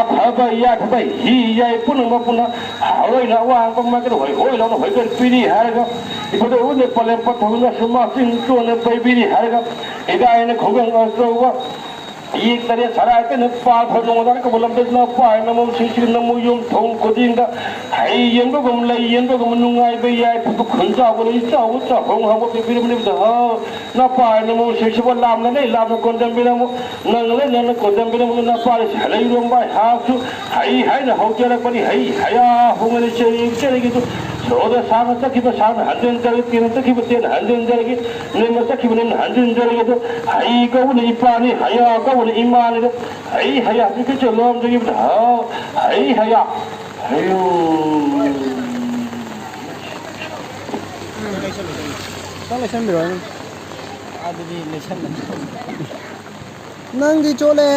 ꯑꯐꯕ ꯌꯥꯏꯐꯕ ꯍꯤ ꯌꯥꯏ ꯄꯨꯝꯅꯃꯛ ꯄꯨꯟꯅ ꯍꯔꯣꯏꯅ ꯑꯋꯥꯡꯕ ꯃꯥꯏꯀꯩꯗ ꯍꯣꯏ ꯍꯣꯏ ꯂꯥꯎꯅ ꯍꯣꯏꯀꯠ ꯄꯤꯔꯤ ꯍꯥꯏꯔꯒ ꯏꯕꯨꯙꯧꯅ ꯄꯂꯦꯝ ꯄꯊꯧꯅꯁꯨ ꯃꯆꯤꯟ ꯆꯣꯟꯅ ꯄꯩꯕꯤꯔꯤ ꯍꯥꯏꯔꯒ ꯏꯗꯥꯏꯅ ꯈꯨꯡꯒꯪ ꯑꯆꯧꯕ ꯌꯦꯛ ꯇꯔꯦꯠ ꯁꯔꯥꯏ ꯀꯩꯅ ꯄꯥ ꯊꯣꯏꯗꯣꯡ ꯑꯣꯖꯥꯅ ꯀꯧꯕ ꯂꯝꯗ ꯅꯄꯥꯏ ꯅꯃꯧ ꯁꯤꯡꯁꯤꯒꯤ ꯅꯃꯧ ꯌꯨꯝ ꯊꯣꯡ ꯈꯨꯗꯤꯡꯗ ꯍꯩ ꯌꯦꯟꯕꯒꯨꯝ, ꯂꯩ ꯌꯦꯟꯕꯒꯨꯝ, ꯅꯨꯡꯉꯥꯏꯕ ꯌꯥꯏ, ꯈꯨꯟ ꯆꯥꯎꯕ, ꯂꯩ ꯆꯥꯎꯕ, ꯆꯥꯛꯍꯣꯡ ꯍꯥꯎꯕ ꯄꯤꯕꯤꯔꯝꯂꯤꯕꯗ, ꯍꯥ, ꯅꯄꯥꯏ ꯅꯃꯧ ꯁꯤꯡꯁꯤꯕꯨ ꯂꯥꯝꯅ ꯂꯩ, ꯂꯥꯝꯅ ꯀꯣꯟꯖꯟꯕꯤꯔꯝꯃꯨ, ꯅꯪꯅ ꯂꯩ, ꯅꯪꯅ ꯀꯣꯟꯖꯟꯕꯤꯔꯝꯃꯨ, ꯅꯄꯥꯏ ꯂꯩꯔꯣꯝꯕ ꯑꯩꯍꯥꯛꯁꯨ ꯍꯩ ꯍꯥꯏꯅ ꯍꯧꯖꯔꯛꯄꯅꯤ, ꯍꯩ ꯍꯌꯥ ꯍꯣꯡꯉꯅꯤ ꯆꯦꯔꯤ ꯆꯦꯔꯤꯒꯤꯗꯨ ꯁꯣꯗ ꯁꯥꯡꯅ ꯆꯠꯈꯤꯕ ꯁꯥꯡꯅ ꯍꯟꯖꯤꯟꯖꯔꯒꯦ, ꯇꯦꯟꯅ ꯆꯠꯈꯤꯕ ꯇꯦꯟꯅ ꯍꯟꯖꯤꯟꯖꯔꯒꯦ, ꯅꯦꯝꯅ ꯆꯠꯈꯤꯕ ꯅꯦꯝꯅ ꯍꯟꯖꯤꯟꯖꯔꯒꯦ, ꯑꯗꯨ ꯍꯩ ꯀꯧꯕꯅ ꯏꯄꯥꯅꯤ, ꯍꯌꯥ ꯀꯧꯕꯅ ꯏꯃꯥꯅꯤꯗ, ꯍꯩ ꯍꯌꯥ ꯍꯧꯖꯤꯛꯀꯤ ꯆꯦꯜꯂꯣꯝꯗꯒꯤ ꯍꯩ ꯍꯌꯥ, ꯍꯩꯌꯨ꯫ ꯈꯤꯇꯪ ꯂꯩꯁꯟꯕꯤꯔꯣ꯫ ꯑꯗꯨꯗꯤ ꯂꯩꯁꯟꯕ꯫ ꯅꯪꯗꯤ ꯆꯣꯠꯂꯦ꯫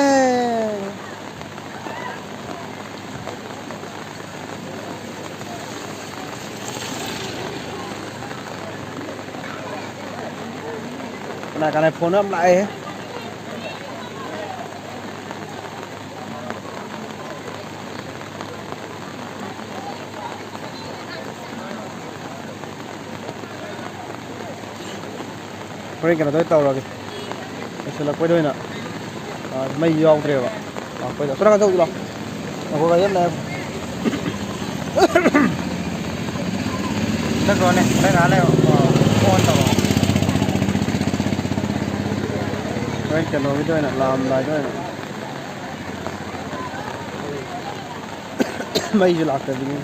ꯀꯅꯥ ꯀꯅꯥ ꯐꯣꯟ ꯌꯥꯝ ꯂꯥꯛꯑꯦ꯫ ꯍꯣꯔꯦꯟ ꯀꯩꯅꯣꯗ ꯑꯣꯏꯅ ꯇꯧꯔꯒꯦ꯫ ꯂꯣꯏꯁꯤꯜꯂꯛꯄꯩꯗ ꯑꯣꯏꯅ꯫ ꯑꯥ, ꯃꯩ ꯌꯥꯎꯗ꯭ꯔꯦꯕ꯫ ꯂꯥꯛꯄꯩꯗ꯫ ꯑꯁꯣꯝ ꯅꯥꯀꯟ ꯆꯧꯁꯤ ꯂꯥꯎ꯫ ꯉꯥꯏꯈꯣ, ꯒꯥꯔꯤ ꯌꯥꯝ ꯂꯥꯛꯑꯦ꯫ ꯆꯠꯈ꯭ꯔꯣꯅꯦ꯫ ꯍꯣꯔꯦꯟ ꯉꯥꯏꯍꯥꯛ ꯂꯩꯔꯣ꯫ ꯑꯥ, ꯐꯣꯟ ꯇꯧꯔꯛꯑꯣ꯫ ꯍꯣꯔꯦꯟ ꯀꯩꯅꯣꯒꯤꯗ ꯑꯣꯏꯅ, ꯂꯥꯛꯑꯝꯗꯥꯏꯗ ꯑꯣꯏꯅ꯫ ꯃꯩꯁꯨ ꯂꯥꯛꯇꯕꯤꯅꯤ꯫